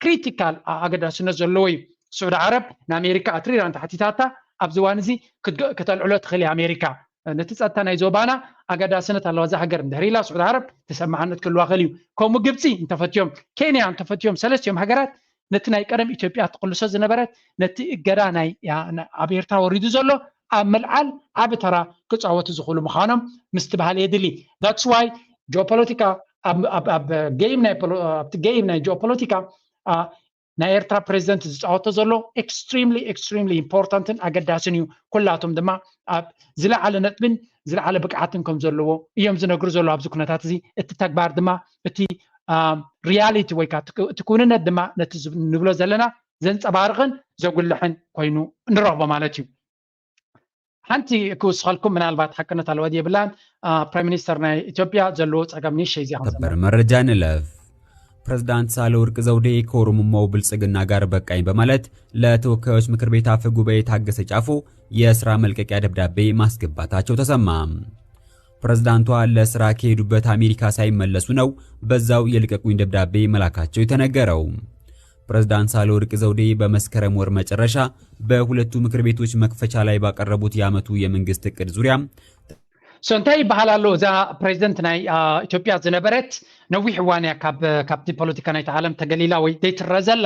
ክሪቲካል ኣገዳስነት ዘለዎ እዩ። ስዑዲ ዓረብ ንኣሜሪካ ኣትሪራ እንተሓቲታታ ኣብዚ እዋን እዚ ከተልዕሎ ትኽእል እያ ኣሜሪካ። ነቲ ፀጥታ ናይ ዞባና ኣገዳስነት ኣለዋ እዛ ሃገር እንድሕር ኢላ ስዑዲ ዓረብ ተሰማዕነት ክህልዋ ክእል እዩ። ከምኡ ግብፂ እንተፈትዮም፣ ኬንያ እንተፈትዮም፣ ሰለስቲኦም ሃገራት ነቲ ናይ ቀደም ኢትዮጵያ ትቕልሶ ዝነበረት ነቲ እገዳ ናይ ኣብ ኤርትራ ወሪዱ ዘሎ ኣብ ምልዓል ዓቢ ተራ ክፃወቱ ዝኽእሉ ምዃኖም ምስትብሃል የድሊ። That's why ጂኦፖለቲካ ኣብ ጌም ናይ ጂኦፖለቲካ ናይ ኤርትራ ፕሬዚደንት ዝፃወቶ ዘሎ extremely extremely important ን ኣገዳስን እዩ። ኩላቶም ድማ ኣብ ዝለዓለ ነጥብን ዝለዓለ ብቅዓትን ከም ዘለዎ እዮም ዝነግሩ ዘሎ ኣብዚ ኩነታት እዚ። እቲ ተግባር ድማ እቲ ሪያሊቲ ወይ ከዓ እቲ ክውንነት ድማ ነቲ ንብሎ ዘለና ዘንፀባርቕን ዘጉልሕን ኮይኑ ንረኽቦ ማለት እዩ። ሓንቲ ክውስኸልኩም ምናልባት ሓቅነት ኣለዋ የብላን ፕራይም ሚኒስተር ናይ ኢትዮጵያ ዘለዎ ፀገም ኒሸ እዚኣ ሰበር መረጃ ንለፍ። ፕሬዝዳንት ሳህለወርቅ ዘውዴ ከኦሮሙማው ብልጽግና ጋር በቃኝ በማለት ለተወካዮች ምክር ቤት አፈ ጉባኤ ታገሰ ጫፎ የስራ መልቀቂያ ደብዳቤ ማስገባታቸው ተሰማ። ፕሬዝዳንቷ ለስራ ከሄዱበት አሜሪካ ሳይመለሱ ነው በዛው የልቀቁኝ ደብዳቤ መላካቸው የተነገረው። ፕሬዝዳንት ሳህለወርቅ ዘውዴ በመስከረም ወር መጨረሻ በሁለቱ ምክር ቤቶች መክፈቻ ላይ ባቀረቡት የዓመቱ የመንግስት እቅድ ዙሪያ so እንታይ ይበሃል ኣሎ? እዛ ፕሬዚደንት ናይ ኢትዮጵያ ዝነበረት ነዊሕ እዋን እያ ካብቲ ፖለቲካ ናይቲ ዓለም ተገሊላ ወይ ዘይትረአ ዘላ።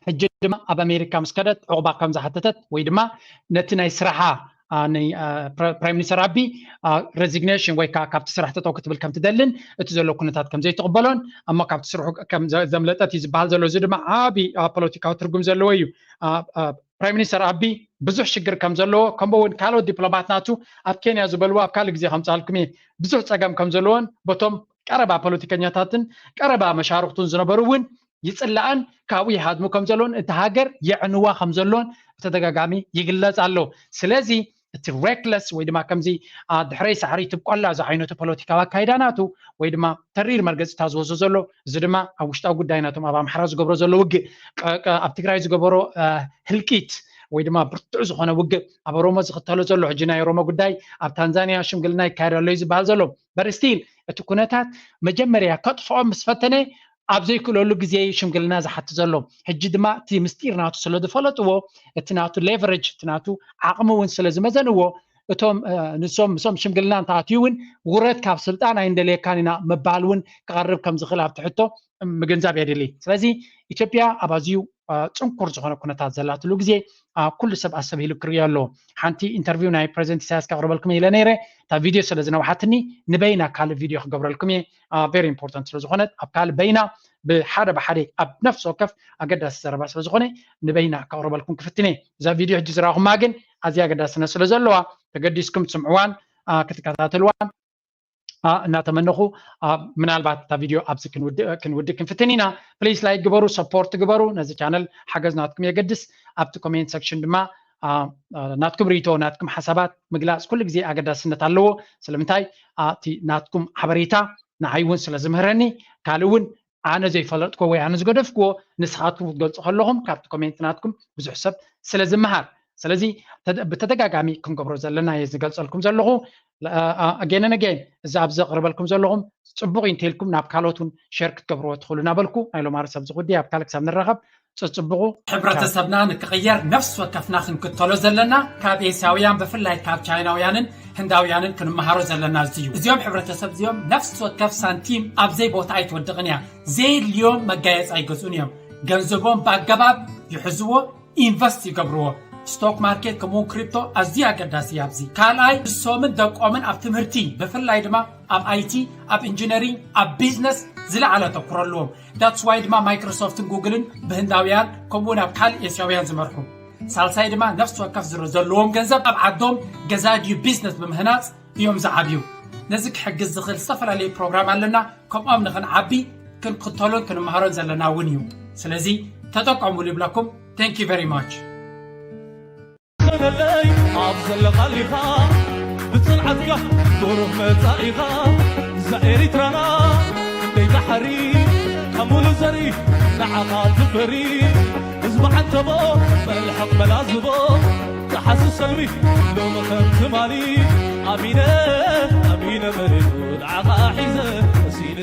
ሕጂ ድማ ኣብ ኣሜሪካ ምስ ከደት ዕቑባ ከም ዝሓተተት ወይ ድማ ነቲ ናይ ስራሓ ፕራይም ሚኒስተር ኣቢ ሬዚግኔሽን ወይ ከዓ ካብቲ ስራሕ ጠጠው ክትብል ከም ትደልን እቲ ዘሎ ኩነታት ከም ዘይትቕበሎን እሞ ካብቲ ስርሑ ከም ዘምለጠት እዩ ዝበሃል ዘሎ። እዚ ድማ ዓቢ ፖለቲካዊ ትርጉም ዘለዎ እዩ። ፕራይም ሚኒስተር ኣቢ ብዙሕ ሽግር ከም ዘለዎ ከምኡ እውን ካልኦት ዲፕሎማት ናቱ ኣብ ኬንያ ዝበልዎ ኣብ ካልእ ግዜ ከምፅኣልኩም እየ ብዙሕ ፀገም ከም ዘለዎን በቶም ቀረባ ፖለቲከኛታትን ቀረባ መሻርክቱን ዝነበሩ እውን ይፅላእን ካብኡ ይሃድሙ ከም ዘለውን እቲ ሃገር የዕንዋ ከም ዘለውን ብተደጋጋሚ ይግለፅ ኣሎ። ስለዚ እቲ ሬክለስ ወይ ድማ ከምዚ ድሕረይ ሳዕሪ ትብቆላ ዝዓይነቱ ፖለቲካዊ ኣካይዳ ናቱ ወይ ድማ ተሪር መርገፂታ ዝወስዶ ዘሎ እዚ ድማ ኣብ ውሽጣዊ ጉዳይ ናቶም ኣብ ኣምሓራ ዝገብሮ ዘሎ ውግእ ኣብ ትግራይ ዝገበሮ ህልቂት ወይ ድማ ብርቱዕ ዝኾነ ውግእ ኣብ ኦሮሞ ዝኽተሎ ዘሎ ሕጂ ናይ ኦሮሞ ጉዳይ ኣብ ታንዛንያ ሽምግልና ይካየድ ኣሎ እዩ ዝበሃል ዘሎ። በርስቲል እቲ ኩነታት መጀመርያ ከጥፍኦ ምስ ፈተነ ኣብ ዘይክእለሉ ግዜ እዩ ሽምግልና ዝሓት ዘሎ። ሕጂ ድማ እቲ ምስጢር ናቱ ስለ ዝፈለጥዎ እቲ ናቱ ሌቨሬጅ እቲ ናቱ ዓቕሚ እውን ስለ ዝመዘንዎ እቶም ንሶም ምሶም ሽምግልና እንተኣትዩ እውን ውረድ ካብ ስልጣን ኣይንደልየካን ኢና ምባል እውን ክቐርብ ከም ዝኽእል ኣብቲ ሕቶ ምግንዛብ የድሊ። ስለዚ ኢትዮጵያ ኣብ ኣዝዩ ፅንኩር ዝኾነ ኩነታት ዘላትሉ ግዜ ኩሉ ሰብ ኣሰብ ኢሉ ክርእዮ ኣለዎ። ሓንቲ ኢንተርቪው ናይ ፕሬዚደንት ኢሳያስ ከቕርበልኩም ኢለ ነይረ። እታ ቪድዮ ስለ ዝነውሓትኒ ንበይና ካልእ ቪድዮ ክገብረልኩም እየ። ቨሪ ኢምፖርታንት ስለ ዝኾነት ኣብ ካልእ በይና ብሓደ ብሓደ ኣብ ነፍሲ ወከፍ ኣገዳሲ ዘረባ ስለ ዝኾነ ንበይና ከቕርበልኩም ክፍትን እየ። እዛ ቪድዮ ሕጂ ዝረኣኹማ ግን ኣዝያ ኣገዳስነት ስለ ዘለዋ ተገዲስኩም ትስምዕዋን ክትከታተልዋን እናተመነኹ ምናልባት እታ ቪድዮ ኣብዚ ክንውድእ ክንፍትን ኢና። ፕሊስ ላይክ ግበሩ፣ ሰፖርት ግበሩ። ነዚ ቻነል ሓገዝ ናትኩም የገድስ። ኣብቲ ኮሜንት ሰክሽን ድማ ናትኩም ርእይቶ ናትኩም ሓሳባት ምግላፅ ኩሉ ግዜ ኣገዳስነት ኣለዎ። ስለምንታይ እቲ ናትኩም ሓበሬታ ንዓይ እውን ስለ ዝምህረኒ ካልእ እውን ኣነ ዘይፈለጥኩዎ ወይ ኣነ ዝገደፍኩዎ ንስኻትኩም ክትገልፁ ከለኹም ካብቲ ኮሜንት ናትኩም ብዙሕ ሰብ ስለ ዝመሃር ስለዚ ብተደጋጋሚ ክንገብሮ ዘለና እየ ዝገልፀልኩም ዘለኹ። ኣገንን ኣገን እዚ ኣብዚ ኣቕርበልኩም ዘለኹም ፅቡቕ እዩ እንተልኩም ናብ ካልኦት እውን ሸር ክትገብርዎ ትኽእሉ እናበልኩ ናይ ሎማሪ ሰብ ዝጉዲ ኣብ ካልእ ክሳብ ንራኸብ ፅፅብቑ። ሕብረተሰብና ንክቕየር ነፍሲ ወከፍና ክንክተሎ ዘለና ካብ ኤስያውያን ብፍላይ ካብ ቻይናውያንን ህንዳውያንን ክንመሃሮ ዘለና እዚ እዩ። እዚኦም ሕብረተሰብ እዚኦም ነፍሲ ወከፍ ሳንቲም ኣብ ዘይቦታ ኣይትወድቕን እያ። ዘየድልዮም መጋየፂ ኣይገዝኡን እዮም። ገንዘቦም ብኣገባብ ይሕዝዎ፣ ኢንቨስት ይገብርዎ። ስቶክ ማርኬት ከምኡውን ክሪፕቶ ኣዝዩ ኣገዳሲ እዩ ኣብዚ። ካልኣይ ንሶምን ደቆምን ኣብ ትምህርቲ ብፍላይ ድማ ኣብ ኣይቲ፣ ኣብ ኢንጂነሪንግ፣ ኣብ ቢዝነስ ዝለዓለ ኣተኩሮ ኣለዎም። ዳትስ ዋይ ድማ ማይክሮሶፍትን ጉግልን ብህንዳውያን ከምኡውን ኣብ ካልእ ኤስያውያን ዝመርሑ። ሳልሳይ ድማ ነፍሲ ወከፍ ዝረ ዘለዎም ገንዘብ ኣብ ዓዶም ገዛ ድዩ ቢዝነስ ብምህናፅ እዮም ዝዓብዩ። ነዚ ክሕግዝ ዝኽእል ዝተፈላለዩ ፕሮግራም ኣለና። ከምኦም ንኽንዓቢ ክንክተሎን ክንመሃሮን ዘለና እውን እዩ። ስለዚ ተጠቀሙሉ ይብለኩም። Thank you very much። ከለለይ ኣብ ዘለኻሊኻ ብፅንዓትካ ብሩህ መፃኢኻ እዛ ኤሪትራና ደይ ባሕሪ ካብ ሙሉ ዘሪ ንዓኻ ትፈሪ ህዝቢ ዓንተቦ መልሕቕ መላዝቦ ፀሓሲ ሰልሚ ሎሚ ከም ትማሊ ኣሚነ ኣሚነ መሬቱ ንዓኻ ሒዘ መሲለ